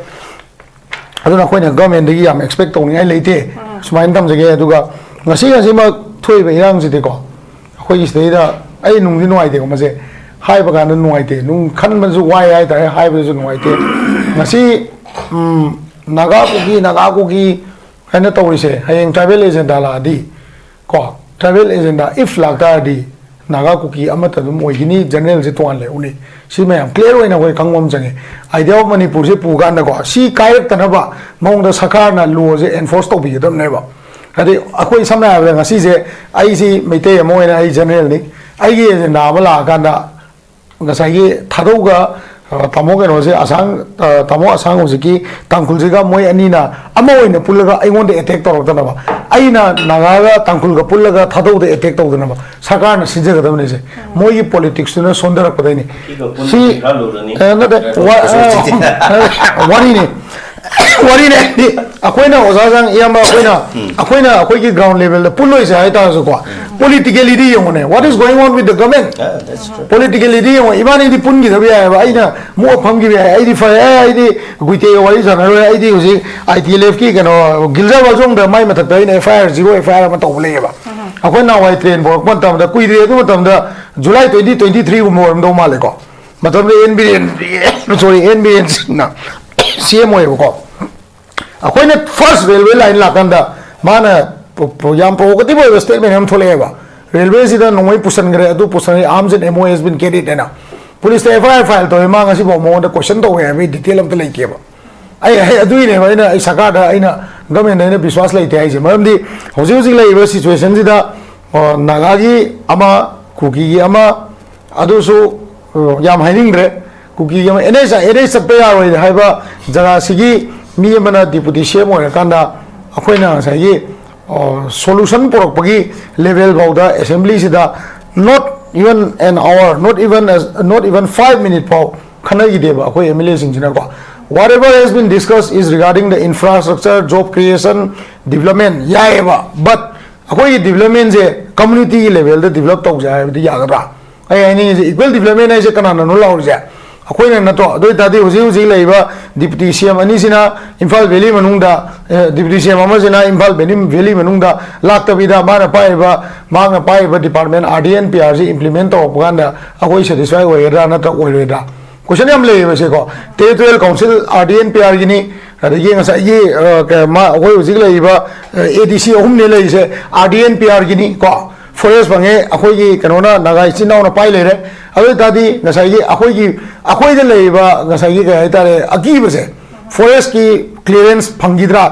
ꯑꯗꯨꯅ ꯑꯩꯈꯣꯏꯅ ꯒꯃꯦꯟꯗꯒꯤ ꯌꯥꯝ ꯑꯦꯛꯁꯄꯦꯛ ꯇꯧꯅꯤꯡꯉꯥꯏ ꯂꯩꯇꯦ꯫ ꯁꯨꯃꯥꯏꯅ ꯊꯝꯖꯒꯦ꯫ ꯑꯗꯨꯒ ꯉꯁꯤ, ꯉꯁꯤꯃꯛ ꯊꯣꯛꯏꯕ ꯏꯔꯥꯡꯁꯤꯗꯤꯀꯣ, ꯑꯩꯈꯣꯏꯒꯤ ꯁꯤꯗꯩꯗ ꯑꯩ ꯅꯨꯡꯗꯤ ꯅꯨꯡꯉꯥꯏꯇꯦꯀꯣ, ꯃꯁꯦ ꯍꯥꯏꯕ ꯀꯥꯟꯗ ꯅꯨꯡꯉꯥꯏꯇꯦ, ꯅꯨꯡ ꯈꯟꯕꯁꯨ ꯋꯥꯏ ꯍꯥꯏꯇꯥꯔꯦ, ꯍꯥꯏꯕꯗꯁꯨ ꯅꯨꯡꯉꯥꯏꯇꯦ꯫ ꯉꯁꯤ, ꯎꯝ, ꯅꯥꯒꯥ ꯀꯨꯀꯤ, ꯅꯥꯒꯥ ꯀꯨꯀꯤ ꯍꯥꯏꯅ ꯇꯧꯔꯤꯁꯦ, ꯍꯌꯦꯡ ꯇ꯭ꯔꯥꯏꯕꯦꯜ ꯑꯦꯖꯦꯟꯗꯥ ꯂꯥꯛꯑꯗꯤ, ꯀꯣ, ꯇ꯭ꯔꯥꯏꯕꯦꯜ ꯑꯦꯖꯦꯟꯗꯥ ꯏꯐ ꯂꯥꯛꯇꯥꯔꯗꯤ, ꯅꯥꯒꯥ ꯀꯨꯀꯤ ꯑꯃꯠꯇ ꯑꯗꯨꯝ ꯑꯣꯏꯒꯅꯤ, ꯖꯦꯅꯔꯦꯜꯁꯦ ꯇꯣꯉꯥꯟ ꯂꯩꯍꯧꯅꯤ꯫ ꯁꯤ ꯃꯌꯥꯝ ꯀ꯭ꯂꯤꯌꯥꯔ ꯑꯣꯏꯅ ꯑꯩꯈꯣꯏ ꯈꯪꯕ ꯑꯃ ꯆꯪꯉꯤ꯫ ꯑꯥꯏꯗꯤꯌꯥ ꯑꯣꯐ ꯃꯅꯤꯄꯨꯔꯁꯦ ꯄꯨ ꯀꯥꯟꯗꯀꯣ, ꯁꯤ ꯀꯥꯏꯔꯛꯇꯅꯕ ꯃꯑꯣꯡꯗ ꯁꯔꯀꯥꯔꯅ ꯂꯣꯁꯦ ꯑꯦꯟꯐꯣꯔꯁ ꯇꯧꯕꯤꯒꯗꯕꯅꯦꯕ꯫ ꯍꯥꯏꯗꯤ ꯑꯩꯈꯣꯏ ꯁꯝꯅ ꯍꯥꯏꯔꯕꯗ ꯉꯁꯤꯁꯦ ꯑꯩꯁꯤ ꯃꯩꯇꯩ ꯑꯃ ꯑꯣꯏꯅ ꯑꯩ ꯖꯦꯅꯔꯦꯜꯅꯤ, ꯑꯩꯒꯤ ꯑꯦꯖꯦꯟꯗꯥ ꯑꯃ ꯂꯥꯛꯑꯀꯥꯟꯗ ꯉꯁꯥꯏꯒꯤ ꯊꯥꯗꯧꯒ, ꯑ, ꯇꯥꯃꯣ ꯀꯩꯅꯣꯁꯦ, ꯑꯁꯥꯡ, ꯑ, ꯇꯥꯃꯣ ꯑꯁꯥꯡ ꯍꯧꯖꯤꯛꯀꯤ ꯇꯥꯡꯈꯨꯜꯁꯤꯒ ꯃꯣꯏ ꯑꯅꯤꯅ ꯑꯃ ꯑꯣꯏꯅ ꯄꯨꯜꯂꯒ ꯑꯩꯉꯣꯟꯗ ꯑꯦꯇꯦꯛ ꯇꯧꯔꯛꯇꯅꯕ, ꯑꯩꯅ ꯅꯥꯒꯥꯒ ꯇꯥꯡꯈꯨꯜꯒ ꯄꯨꯜꯂꯒ ꯊꯥꯗꯧꯗ ꯑꯦꯇꯦꯛ ꯇꯧꯗꯅꯕ ꯁꯔꯀꯥꯔꯅ ꯁꯤꯟꯖꯒꯗꯕꯅꯤꯁꯦ꯫ ꯃꯣꯏꯒꯤ ꯄꯣꯂꯤꯇꯤꯛꯁꯇꯨꯅ ꯁꯣꯟꯊꯔꯛꯄꯗꯩꯅꯦ꯫ ꯁꯤ, ꯑ, ꯅꯠꯇꯦ, ꯋꯥ-, ꯑ, ꯋꯥꯔꯤꯅꯦ꯫ ꯋꯥꯔꯤꯅꯦ꯫ ꯑꯩꯈꯣꯏꯅ ꯑꯣꯖꯥꯁꯤꯡ, ꯏꯌꯥꯝꯕ, ꯑꯩꯈꯣꯏꯅ, ꯑꯩꯈꯣꯏꯅ ꯑꯩꯈꯣꯏꯒꯤ ꯒ꯭ꯔꯥꯎꯟ ꯂꯦꯚꯦꯜꯗ ꯄꯨꯜꯂꯣꯏꯁꯦ ꯍꯥꯏꯇꯥꯔꯁꯨꯀꯣ, ꯄꯣꯂꯤꯇꯤꯀꯦꯂꯤꯗꯤ ꯌꯦꯡꯉꯨꯅꯦ, what is going on with the government? ꯄꯣꯂꯤꯇꯤꯀꯦꯂꯤꯗꯤ ꯌꯦꯡꯉꯣ, ꯏꯕꯥꯅꯤꯗꯤ ꯄꯨꯟꯈꯤꯗꯕ ꯌꯥꯏꯑꯕ, ꯑꯩꯅ ꯃꯣꯛ ꯐꯝꯈꯤꯕ ꯌꯥꯏ, ꯑꯩꯗꯤ ꯐꯔꯦ, ꯑꯦ, ꯑꯩꯗꯤ ꯒꯨꯏꯇꯦꯒ ꯋꯥꯔꯤ ꯁꯥꯟꯅꯔꯣꯏ, ꯑꯩꯗꯤ ꯍꯧꯖꯤꯛ ꯑꯥꯏ ꯇꯤ ꯑꯦꯜ ꯑꯦꯐꯀꯤ ꯀꯩꯅꯣ ꯒꯤꯜꯖꯥ ꯋꯥꯖꯣꯡꯗ ꯃꯥꯏ ꯃꯊꯛꯇ ꯑꯩꯅ ꯑꯦꯐ ꯑꯥꯏ ꯑꯥꯔ, ꯖꯤꯔꯣ ꯑꯦꯐ ꯑꯥꯏ ꯑꯥꯔ ꯑꯃ ꯇꯧꯕ ꯂꯩꯌꯦꯕ꯫ ꯑꯩꯈꯣꯏ ꯅꯍꯥꯟꯋꯥꯏ ꯇ꯭ꯔꯦꯟ ꯄꯨꯔꯛꯄ ꯃꯇꯝꯗ, ꯀꯨꯏꯗ꯭ꯔꯤ ꯑꯗꯨ ꯃꯇꯝꯗ, ꯖꯨꯂꯥꯏ ꯇ꯭ꯋꯦꯟꯇꯤ ꯇ꯭ꯋꯦꯟꯇꯤ ꯊ꯭ꯔꯤꯒꯨꯝꯕ ꯑꯣꯏꯔꯝꯗꯧ ꯃꯥꯜꯂꯦꯀꯣ, ꯃꯇꯝꯗ ꯑꯦꯟ ꯕꯤꯔꯦꯟ, ꯁꯣꯔꯤ, ꯑꯦꯟ ꯕꯤꯔꯦꯟ ꯁꯤꯡꯅ ꯁꯤ ꯑꯦꯝ ꯑꯣꯏꯌꯦꯕꯀꯣ꯫ ꯑꯩꯈꯣꯏꯅ ꯐꯥꯔꯁ ꯔꯦꯜꯋꯦ ꯂꯥꯏꯟ ꯂꯥꯛꯀꯥꯟꯗ ꯃꯥꯅ ꯄ-, ꯄ-, ꯌꯥꯝ ꯄ꯭ꯔꯣꯚꯣꯀꯦꯇꯤꯚ ꯑꯣꯏꯕ ꯁ꯭ꯇꯦꯠꯃꯦꯟ ꯑꯃ ꯊꯣꯛꯂꯛꯑꯦꯕ, "ꯔꯦꯜꯋꯦꯁꯤꯗ ꯅꯣꯡꯃꯩ ꯄꯨꯁꯟꯈ꯭ꯔꯦ, ꯑꯗꯨ ꯄꯨꯁꯟꯈ꯭ꯔꯦ, arms and ammo has been carried" ꯍꯥꯏꯅ꯫ ꯄꯨꯂꯤꯁꯇ ꯑꯦꯐ ꯑꯥꯏ ꯑꯥꯔ ꯐꯥꯏꯜ ꯇꯧꯋꯦ, ꯃꯥ ꯉꯁꯤꯐꯥꯎ ꯃꯉꯣꯟꯗ ꯀꯣꯏꯁꯟ ꯇꯧꯋꯦ ꯍꯥꯏꯕꯒꯤ ꯗꯤꯇꯦꯜ ꯑꯝꯇ ꯂꯩꯇꯦꯕ꯫ ꯑꯩ, ꯑꯩ ꯑꯗꯨꯒꯤꯅꯦꯕ ꯑꯩꯅ, ꯑꯩ ꯁꯔꯀꯥꯔꯗ, ꯑꯩꯅ ꯒꯃꯦꯟꯗ ꯑꯩꯅ ꯕꯤꯁ꯭ꯋꯥꯁ ꯂꯩꯇꯦ ꯍꯥꯏꯁꯦ꯫ ꯃꯔꯝꯗꯤ ꯍꯧꯖꯤꯛ ꯍꯧꯖꯤꯛ ꯂꯩꯔꯤꯕ ꯁꯤꯆꯨꯋꯦꯁꯟꯁꯤꯗ, ꯑ, ꯅꯥꯒꯥꯒꯤ ꯑꯃ, ꯀꯨꯀꯤꯒꯤ ꯑꯃ, ꯑꯗꯨꯁꯨ, ꯑ, ꯌꯥꯝ ꯍꯥꯏꯅꯤꯡꯗ꯭ꯔꯦ꯫ ꯀꯨꯀꯤꯒꯤ ꯑꯃ ꯑꯦꯟ ꯑꯩꯆ, ꯑꯦꯟ ꯑꯩꯆ ꯆꯠꯄ ꯌꯥꯔꯣꯏ ꯍꯥꯏꯕ ꯖꯒꯥꯁꯤꯒꯤ ꯃꯤ ꯑꯃꯅ ꯗꯤꯄꯨꯇꯤ ꯁꯤ ꯑꯦꯝ ꯑꯣꯏꯔꯀꯥꯟꯗ ꯑꯩꯈꯣꯏꯅ ꯉꯁꯥꯏꯒꯤ, ꯑ, ꯁꯣꯂꯨꯁꯟ ꯄꯨꯔꯛꯄꯒꯤ ꯂꯦꯚꯦꯜ ꯐꯥꯎꯗ ꯑꯦꯁꯦꯝꯕ꯭ꯂꯤꯁꯤꯗ not even an hour, not even a, not even five minute ꯐꯥꯎ ꯈꯟꯅꯈꯤꯗꯦꯕ ꯑꯩꯈꯣꯏ ꯑꯦꯝ ꯑꯦꯜ ꯑꯦꯁꯤꯡꯁꯤꯅꯀꯣ꯫ Whatever has been discussed is regarding the infrastructure, job creation, development ꯌꯥꯏꯑꯕ, but ꯑꯩꯈꯣꯏꯒꯤ ꯗꯤꯕ꯭ꯂꯞꯃꯦꯟꯁꯦ ꯀꯝꯃꯨꯅꯤꯇꯤꯒꯤ ꯂꯦꯚꯦꯜꯗ ꯗꯤꯕ꯭ꯂꯞ ꯇꯧꯁꯦ ꯍꯥꯏꯕꯗꯤ ꯌꯥꯒꯗ꯭ꯔꯥ? ꯑꯩ ꯍꯥꯏꯅꯤꯡꯉꯤꯁꯦ, ꯏꯀ꯭ꯋꯦꯜ ꯗꯤꯕ꯭ꯂꯞꯃꯦꯟ ꯍꯥꯏꯁꯦ ꯀꯅꯥꯅꯅꯣ ꯂꯥꯎꯔꯤꯁꯦ? ꯑꯩꯈꯣꯏꯅ ꯅꯠꯇ꯭ꯔꯣ? ꯑꯗꯨ ꯑꯣꯏ ꯇꯥꯔꯗꯤ ꯍꯧꯖꯤꯛ ꯍꯧꯖꯤꯛ ꯂꯩꯔꯤꯕ deputy C M ꯑꯅꯤꯁꯤꯅ Imphal valley ꯃꯅꯨꯡꯗ, ꯑꯦ, ꯗꯤꯄꯨꯇꯤ ꯁꯤ ꯑꯦꯝ ꯑꯃꯁꯤꯅ ꯏꯝꯐꯥꯜ ꯚꯦꯂꯤ, ꯚꯦꯂꯤ ꯃꯅꯨꯡꯗ ꯂꯥꯛꯇꯕꯤꯗ ꯃꯥꯅ ꯄꯥꯏꯔꯤꯕ, ꯃꯍꯥꯛꯅ ꯄꯥꯏꯔꯤꯕ department R D N P ꯑꯥꯔꯁꯤ ꯏꯝꯄ꯭ꯂꯤꯃꯦꯟ ꯇꯧꯔꯛꯄ ꯀꯥꯟꯗ ꯑꯩꯈꯣꯏ ꯁꯦꯇꯤꯁꯐꯥꯏ ꯑꯣꯏꯒꯗ꯭ꯔꯥ ꯅꯠꯇ꯭ꯔ ꯑꯣꯏꯔꯣꯏꯗ꯭ꯔꯥ? ꯀꯣꯏꯁꯟ ꯌꯥꯝ ꯂꯩꯌꯦꯕ ꯁꯦꯀꯣ꯫ Territorial council R D N P ꯑꯥꯔꯒꯤꯅꯤ, ꯑꯗꯒꯤ ꯉꯁꯥꯏꯒꯤ, ꯑ, ꯀ-, ꯃꯥ-, ꯑꯩꯈꯣꯏ ꯍꯧꯖꯤꯛ ꯂꯩꯔꯤꯕ, ꯑ, ꯑꯦ ꯗꯤ ꯁꯤ ꯑꯍꯨꯝꯅꯦ ꯂꯩꯔꯤꯁꯦ, ꯑꯥꯔ ꯗꯤ ꯑꯦꯟ ꯄꯤ ꯑꯥꯔꯒꯤꯅꯤ ꯀꯣ꯫ ꯐꯣꯔꯦꯁ ꯐꯪꯉꯦ, ꯑꯩꯈꯣꯏꯒꯤ ꯀꯩꯅꯣꯅ, ꯅꯥꯒꯥ ꯏꯆꯤꯟ ꯏꯅꯥꯎꯅ ꯄꯥꯏ ꯂꯩꯔꯦ꯫ ꯑꯗꯨ ꯑꯣꯏ ꯇꯥꯔꯗꯤ ꯉꯁꯥꯏꯒꯤ ꯑꯩꯈꯣꯏꯒꯤ, ꯑꯩꯈꯣꯏꯗ ꯂꯩꯔꯤꯕ ꯉꯁꯥꯏꯒꯤ ꯀꯩ ꯍꯥꯏꯇꯥꯔꯦ, ꯑꯀꯤꯕꯁꯦ, ꯐꯣꯔꯦꯁꯀꯤ ꯀ꯭ꯂꯤꯌꯥꯔꯦꯟꯁ ꯐꯪꯈꯤꯗ꯭ꯔꯥ?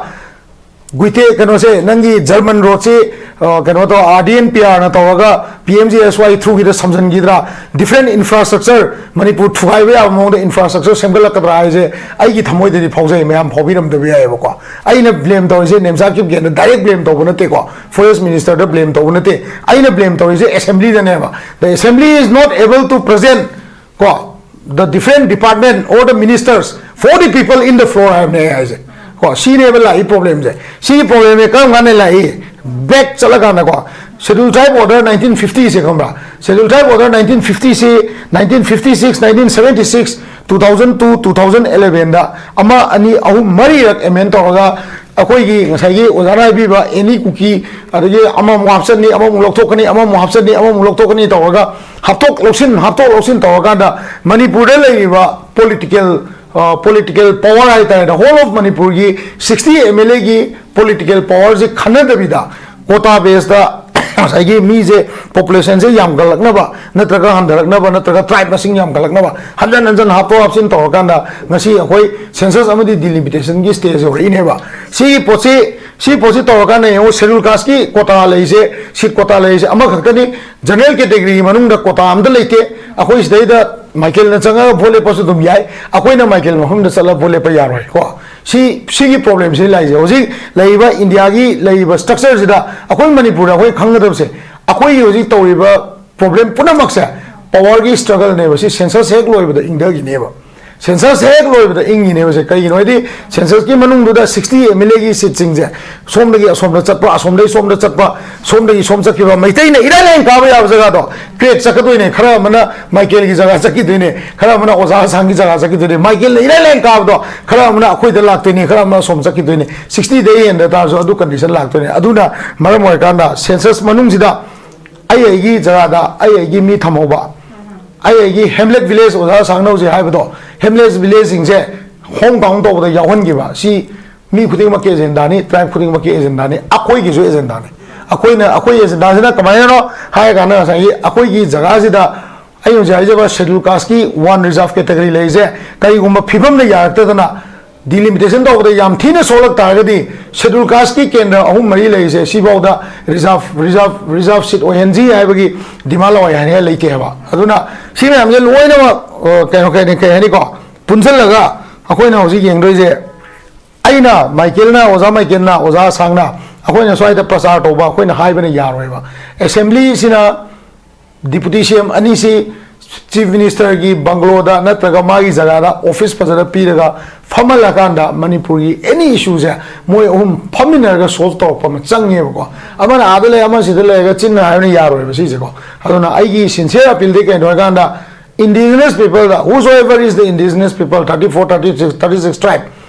ꯒꯨꯏꯇꯦ ꯀꯩꯅꯣꯁꯦ, ꯅꯪꯒꯤ ꯖꯔꯃꯟ ꯔꯣꯗꯁꯤ, ꯑ, ꯀꯩꯅꯣ ꯇꯧ, ꯑꯥꯔ ꯗꯤ ꯑꯦꯟ ꯄꯤ ꯑꯥꯔꯅ ꯇꯧꯔꯒ ꯄꯤ ꯑꯦꯝ ꯖꯤ ꯑꯦꯁ ꯋꯥꯏ ꯊ꯭ꯔꯨꯒꯤꯗ ꯁꯝꯖꯟꯈꯤꯗ꯭ꯔꯥ? ꯗꯤꯐ꯭ꯔꯦꯟ ꯏꯟꯐ꯭ꯔꯥꯁ꯭ꯇ꯭ꯔꯛꯆꯔ ꯃꯅꯤꯄꯨꯔ ꯊꯨꯒꯥꯏꯕ ꯌꯥꯕ ꯃꯑꯣꯡꯗ ꯏꯟꯐ꯭ꯔꯥꯁ꯭ꯇ꯭ꯔꯛꯆꯔ ꯁꯦꯝꯒꯠꯂꯛꯀꯗ꯭ꯔꯥ ꯍꯥꯏꯁꯦ ꯑꯩꯒꯤ ꯊꯃꯣꯏꯗꯗꯤ ꯐꯥꯎꯖꯩ, ꯃꯌꯥꯝ ꯐꯥꯎꯕꯤꯔꯝꯗꯕ ꯌꯥꯏꯑꯕꯀꯣ꯫ ꯑꯩꯅ ꯕ꯭ꯂꯦꯝ ꯇꯧꯔꯤꯁꯦ ꯅꯦꯝꯆꯥ ꯀꯤꯞꯒꯦꯟꯗ ꯗꯥꯏꯔꯦꯛ ꯕ꯭ꯂꯦꯝ ꯇꯧꯕ ꯅꯠꯇꯦꯀꯣ, ꯐꯣꯔꯦꯁ ꯃꯤꯅꯤꯁꯇꯔꯗ ꯕ꯭ꯂꯦꯝ ꯇꯧꯕ ꯅꯠꯇꯦ꯫ ꯑꯩꯅ ꯕ꯭ꯂꯦꯝ ꯇꯧꯔꯤꯁꯦ ꯑꯦꯁꯦꯝꯕ꯭ꯂꯤꯗꯅꯦꯕ꯫ The assembly is not able to present, ꯀꯣ, the different department or the ministers for the people in the floor ꯍꯥꯏꯕꯅꯦ ꯑꯩ ꯍꯥꯏꯁꯦ꯫ ꯀꯣ, ꯁꯤꯅꯦꯕ ꯂꯥꯛꯏ ꯄ꯭ꯔꯣꯕ꯭ꯂꯦꯝꯁꯦ꯫ ꯁꯤꯒꯤ ꯄ꯭ꯔꯣꯕ꯭ꯂꯦꯝꯁꯦ ꯀꯔꯝ ꯀꯥꯟꯗ ꯂꯥꯛꯏ? ꯕꯦꯛ ꯆꯠꯂꯀꯥꯟꯗꯀꯣ, Scheduled Tribe Order nineteen fifty ꯁꯦ ꯈꯪꯕ꯭ꯔꯥ? Scheduled Tribe Order nineteen fifty ꯁꯤ, nineteen fifty six, nineteen seventy six, two thousand two, two thousand eleven ꯗ ꯑꯃ, ꯑꯅꯤ, ꯑꯍꯨꯝ, ꯃꯔꯤꯔꯛ ꯑꯦꯃꯦꯟ ꯇꯧꯔꯒ, ꯑꯩꯈꯣꯏꯒꯤ ꯉꯁꯥꯏꯒꯤ ꯑꯣꯖꯥꯅ ꯍꯥꯏꯕꯤꯕ ꯑꯦꯅꯤ ꯀꯨꯀꯤ, ꯑꯗꯒꯤ ꯑꯃꯃꯨꯛ ꯍꯥꯞꯆꯟꯅꯤ, ꯑꯃꯃꯨꯛ ꯂꯧꯊꯣꯛꯀꯅꯤ, ꯑꯃꯃꯨꯛ ꯍꯥꯞꯆꯟꯅꯤ, ꯑꯃꯃꯨꯛ ꯂꯧꯊꯣꯛꯀꯅꯤ ꯇꯧꯔꯒ ꯍꯥꯞꯇꯣꯛ ꯂꯧꯁꯤꯟ, ꯍꯥꯞꯇꯣꯛ ꯂꯧꯁꯤꯟ ꯇꯧꯔꯀꯥꯟꯗ ꯃꯅꯤꯄꯨꯔꯗ ꯂꯩꯔꯤꯕ ꯄꯣꯂꯤꯇꯤꯀꯦꯜ, ꯄꯣꯂꯤꯇꯤꯀꯦꯜ ꯄꯋꯥꯔ ꯍꯥꯏꯇꯥꯔꯦꯅꯦ, ꯍꯣꯜ ꯑꯣꯐ ꯃꯅꯤꯄꯨꯔꯒꯤ ꯁꯤꯛꯁꯇꯤ ꯑꯦꯝ ꯑꯦꯜ ꯑꯦꯒꯤ ꯄꯣꯂꯤꯇꯤꯀꯦꯜ ꯄꯋꯥꯔꯁꯦ ꯈꯟꯅꯗꯕꯤꯗ, ꯀꯣꯇꯥ ꯕꯦꯁꯇ ꯉꯁꯥꯏꯒꯤ ꯃꯤꯁꯦ, ꯄꯣꯄꯨꯂꯦꯁꯟꯁꯦ ꯌꯥꯝꯒꯠꯂꯛꯅꯕ ꯅꯠꯇ꯭ꯔꯒ ꯍꯟꯊꯔꯛꯅꯕ ꯅꯠꯇ꯭ꯔꯒ ꯇ꯭ꯔꯥꯏꯕ ꯃꯁꯤꯡ ꯌꯥꯝꯒꯠꯂꯛꯅꯕ, ꯍꯟꯖꯟ ꯍꯟꯖꯟ ꯍꯥꯞꯇꯣꯛ ꯍꯥꯞꯆꯤꯟ ꯇꯧꯔꯀꯥꯟꯗ ꯉꯁꯤ ꯑꯩꯈꯣꯏ ꯁꯦꯟꯁꯁ ꯑꯃꯗꯤ ꯗꯤꯂꯤꯃꯤꯇꯦꯁꯟꯒꯤ ꯁ꯭ꯇꯦꯖ ꯌꯧꯔꯛꯏꯅꯦꯕ꯫ ꯁꯤꯒꯤ ꯄꯣꯠꯁꯤ, ꯁꯤ ꯄꯣꯠꯁꯤ ꯇꯧꯔꯀꯥꯟꯗ ꯌꯦꯡꯉꯨ, ꯁꯦꯗꯨꯜ ꯀꯥꯁꯀꯤ ꯀꯣꯇꯥ ꯂꯩꯔꯤꯁꯦ, ꯁꯤꯠ ꯀꯣꯇꯥ ꯂꯩꯔꯤꯁꯦ ꯑꯃꯈꯛꯇꯅꯤ꯫ ꯖꯦꯅꯔꯦꯜ ꯀꯦꯇꯦꯒꯣꯔꯤꯒꯤ ꯃꯅꯨꯡꯗ ꯀꯣꯇꯥ ꯑꯝꯇ ꯂꯩꯇꯦ꯫ ꯑꯩꯈꯣꯏ ꯁꯤꯗꯩꯗ ꯃꯥꯏꯀꯦꯜꯅ ꯆꯪꯉꯒ ꯚꯣꯠ ꯂꯦꯞꯄꯁꯨ ꯑꯗꯨꯝ ꯌꯥꯏ, ꯑꯩꯈꯣꯏꯅ ꯃꯥꯏꯀꯦꯜ ꯃꯐꯝꯗ ꯆꯠꯂꯒ ꯚꯣꯠ ꯂꯦꯞꯄ ꯌꯥꯔꯣꯏ ꯀꯣ꯫ ꯁꯤ, ꯁꯤꯒꯤ ꯄ꯭ꯔꯣꯕ꯭ꯂꯦꯝꯁꯤ ꯂꯥꯛꯏꯁꯦ꯫ ꯍꯧꯖꯤꯛ ꯂꯩꯔꯤꯕ ꯏꯟꯗꯤꯌꯥꯒꯤ ꯂꯩꯔꯤꯕ ꯁ꯭ꯇ꯭ꯔꯛꯆꯔꯁꯤꯗ ꯑꯩꯈꯣꯏ ꯃꯅꯤꯄꯨꯔꯗ ꯑꯩꯈꯣꯏ ꯈꯪꯒꯗꯕꯁꯦ, ꯑꯩꯈꯣꯏꯒꯤ ꯍꯧꯖꯤꯛ ꯇꯧꯔꯤꯕ ꯄ꯭ꯔꯣꯕ꯭ꯂꯦꯝ ꯄꯨꯝꯅꯃꯛꯁꯦ ꯄꯋꯥꯔꯒꯤ ꯁ꯭ꯇ꯭ꯔꯒꯜꯅꯦꯕ꯫ ꯁꯤ ꯁꯦꯟꯁꯁ ꯍꯦꯛ ꯂꯣꯏꯕꯗ ꯏꯪꯊꯈꯤꯅꯦꯕ꯫ ꯁꯦꯟꯁꯁ ꯍꯦꯛ ꯂꯣꯏꯕꯗ ꯏꯪꯉꯤꯅꯦꯕꯁꯦ꯫ ꯀꯩꯒꯤꯅꯣ ꯍꯥꯏꯗꯤ, ꯁꯦꯟꯁꯁꯀꯤ ꯃꯅꯨꯡꯗꯨꯗ ꯁꯤꯛꯁꯇꯤ ꯑꯦꯝ ꯑꯦꯜ ꯑꯦꯒꯤ ꯁꯤꯠꯁꯤꯡꯁꯦ ꯁꯣꯝꯗꯒꯤ ꯑꯁꯣꯝꯗ ꯆꯠꯄ, ꯑꯁꯣꯝꯗꯒꯤ ꯁꯣꯝꯗ ꯆꯠꯄ, ꯁꯣꯝꯗꯒꯤ ꯁꯣꯝ ꯆꯠꯈꯤꯕ, ꯃꯩꯇꯩꯅ ꯏꯔꯥꯏ ꯂꯥꯏꯅ ꯀꯥꯕ ꯌꯥꯕ ꯖꯒꯥꯗꯣ ꯀ꯭ꯔꯦꯛ ꯆꯠꯀꯗꯣꯏꯅꯦ꯫ ꯈꯔ ꯑꯃꯅ ꯃꯥꯏꯀꯦꯜꯒꯤ ꯖꯒꯥ ꯆꯠꯈꯤꯗꯣꯏꯅꯦ, ꯈꯔ ꯑꯃꯅ ꯑꯣꯖꯥ ꯑꯁꯥꯡꯒꯤ ꯖꯒꯥ ꯆꯠꯈꯤꯗꯣꯏꯅꯦ꯫ ꯃꯥꯏꯀꯦꯜꯅ ꯏꯔꯥꯏ ꯂꯥꯏꯅ ꯀꯥꯕꯗꯣ ꯈꯔ ꯑꯃꯅ ꯑꯩꯈꯣꯏꯗ ꯂꯥꯛꯇꯣꯏꯅꯦ, ꯈꯔ ꯑꯃꯅ ꯑꯁꯣꯝ ꯆꯠꯈꯤꯗꯣꯏꯅꯦ꯫ ꯁꯤꯛꯁꯇꯤꯗꯩ ꯍꯦꯟꯗ ꯇꯥꯔꯁꯨ ꯑꯗꯨ ꯀꯟꯗꯤꯁꯟ ꯂꯥꯛꯇꯣꯏꯅꯦ꯫ ꯑꯗꯨꯅ ꯃꯔꯝ ꯑꯣꯏꯔꯀꯥꯟꯗ ꯁꯦꯟꯁꯁ ꯃꯅꯨꯡꯁꯤꯗ ꯑꯩ ꯑꯩꯒꯤ ꯖꯒꯥꯗ ꯑꯩ ꯑꯩꯒꯤ ꯃꯤ ꯊꯝꯍꯧꯕ, ꯑꯩ ꯑꯩꯒꯤ ꯍꯦꯝꯂꯦꯠ ꯚꯤꯂꯦꯖ, ꯑꯣꯖꯥ ꯁꯥꯡꯅ ꯍꯧꯖꯤꯛ ꯍꯥꯏꯕꯗꯣ, ꯍꯦꯝꯂꯦꯠ ꯚꯤꯂꯦꯖꯁꯤꯡꯁꯦ ꯍꯣꯝ ꯇꯥꯎꯟ ꯇꯧꯕꯗ ꯌꯥꯎꯍꯟꯈꯤꯕ, ꯁꯤ ꯃꯤ ꯈꯨꯗꯤꯡꯃꯛꯀꯤ ꯑꯦꯖꯦꯟꯗꯥꯅꯤ, ꯇ꯭ꯔꯥꯏꯕ ꯈꯨꯗꯤꯡꯃꯛꯀꯤ ꯑꯦꯖꯦꯟꯗꯥꯅꯤ, ꯑꯩꯈꯣꯏꯒꯤꯁꯨ ꯑꯦꯖꯦꯟꯗꯥꯅꯤ꯫ ꯑꯩꯈꯣꯏꯅ, ꯑꯩꯈꯣꯏ ꯑꯦꯖꯦꯟꯗꯥꯁꯤꯅ ꯀꯃꯥꯏꯅꯅꯣ ꯍꯥꯏꯔꯀꯥꯟꯗ, ꯉꯁꯥꯏꯒꯤ ꯑꯩꯈꯣꯏꯒꯤ ꯖꯒꯥꯁꯤꯗ ꯑꯩ ꯍꯧꯖꯤꯛ ꯍꯥꯏꯖꯕ Scheduled Casteꯀꯤ One Reserve Category ꯂꯩꯔꯤꯁꯦ, ꯀꯔꯤꯒꯨꯝꯕ ꯐꯤꯕꯝꯗ ꯌꯥꯔꯛꯇꯗꯅ, delimitation ꯇꯧꯕꯗ ꯌꯥꯝ ꯊꯤꯅ ꯁꯣꯛꯂꯛ ꯇꯥꯔꯒꯗꯤ, Scheduled Casteꯀꯤ ꯀꯦꯟꯗ꯭ꯔ ꯑꯍꯨꯝ ꯃꯔꯤ ꯂꯩꯔꯤꯁꯦ, ꯁꯤꯐꯥꯎꯗ reserve, reserve, reserve seat ꯑꯣꯏꯍꯟꯁꯤ ꯍꯥꯏꯕꯒꯤ demand ꯑꯣꯏꯍꯟꯅꯤꯡꯉꯥꯏ ꯂꯩꯇꯦ ꯍꯥꯏꯕ꯫ ꯑꯗꯨꯅ ꯁꯤ ꯃꯌꯥꯝꯁꯦ ꯂꯣꯏꯅꯃꯛ, ꯑ, ꯀꯩꯅꯣ, ꯀꯩ, ꯀꯩ ꯍꯥꯏꯅꯤꯀꯣ, ꯄꯨꯟꯁꯤꯜꯂꯒ ꯑꯩꯈꯣꯏꯅ ꯍꯧꯖꯤꯛ ꯌꯦꯡꯗꯣꯏꯁꯦ, ꯑꯩꯅ, ꯃꯥꯏꯀꯦꯜꯅ, ꯑꯣꯖꯥ ꯃꯥꯏꯀꯦꯜꯅ, ꯑꯣꯖꯥ ꯑꯁꯥꯡꯅ, ꯑꯩꯈꯣꯏꯅ ꯁ꯭ꯋꯥꯏꯗ ꯄ꯭ꯔꯆꯥꯔ ꯇꯧꯕ, ꯑꯩꯈꯣꯏꯅ ꯍꯥꯏꯕꯅ ꯌꯥꯔꯣꯏꯕ꯫ Assemblyꯁꯤꯅ Deputy CM ꯑꯅꯤꯁꯤ Chief Ministerꯒꯤ bungalow ꯗ ꯅꯠꯇ꯭ꯔꯒ ꯃꯥꯒꯤ ꯖꯒꯥꯗ office ꯐꯖꯅ ꯄꯤꯔꯒ ꯐꯝꯍꯜꯂꯀꯥꯟꯗ ꯃꯅꯤꯄꯨꯔꯒꯤ any issueꯁꯦ ꯃꯣꯏ ꯑꯍꯨꯝ ꯐꯝꯃꯤꯟꯅꯔꯒ solve ꯇꯧꯔꯛꯄ ꯑꯃ ꯆꯪꯉꯦꯕꯀꯣ꯫ ꯑꯃꯅ ꯑꯥꯗ ꯂꯩ, ꯑꯃꯅ ꯁꯤꯗ ꯂꯩꯔꯒ ꯆꯤꯟꯅ ꯍꯥꯏꯕꯅ ꯌꯥꯔꯣꯏꯕ ꯁꯤꯁꯦꯀꯣ꯫ ꯑꯗꯨꯅ ꯑꯩꯒꯤ sincere appealꯗꯤ ꯀꯩꯅꯣ ꯍꯥꯏꯀꯥꯟꯗ, indigenous peopleꯗ, whosoever is the indigenous people, thirty four, thirty six, thirty six tribe,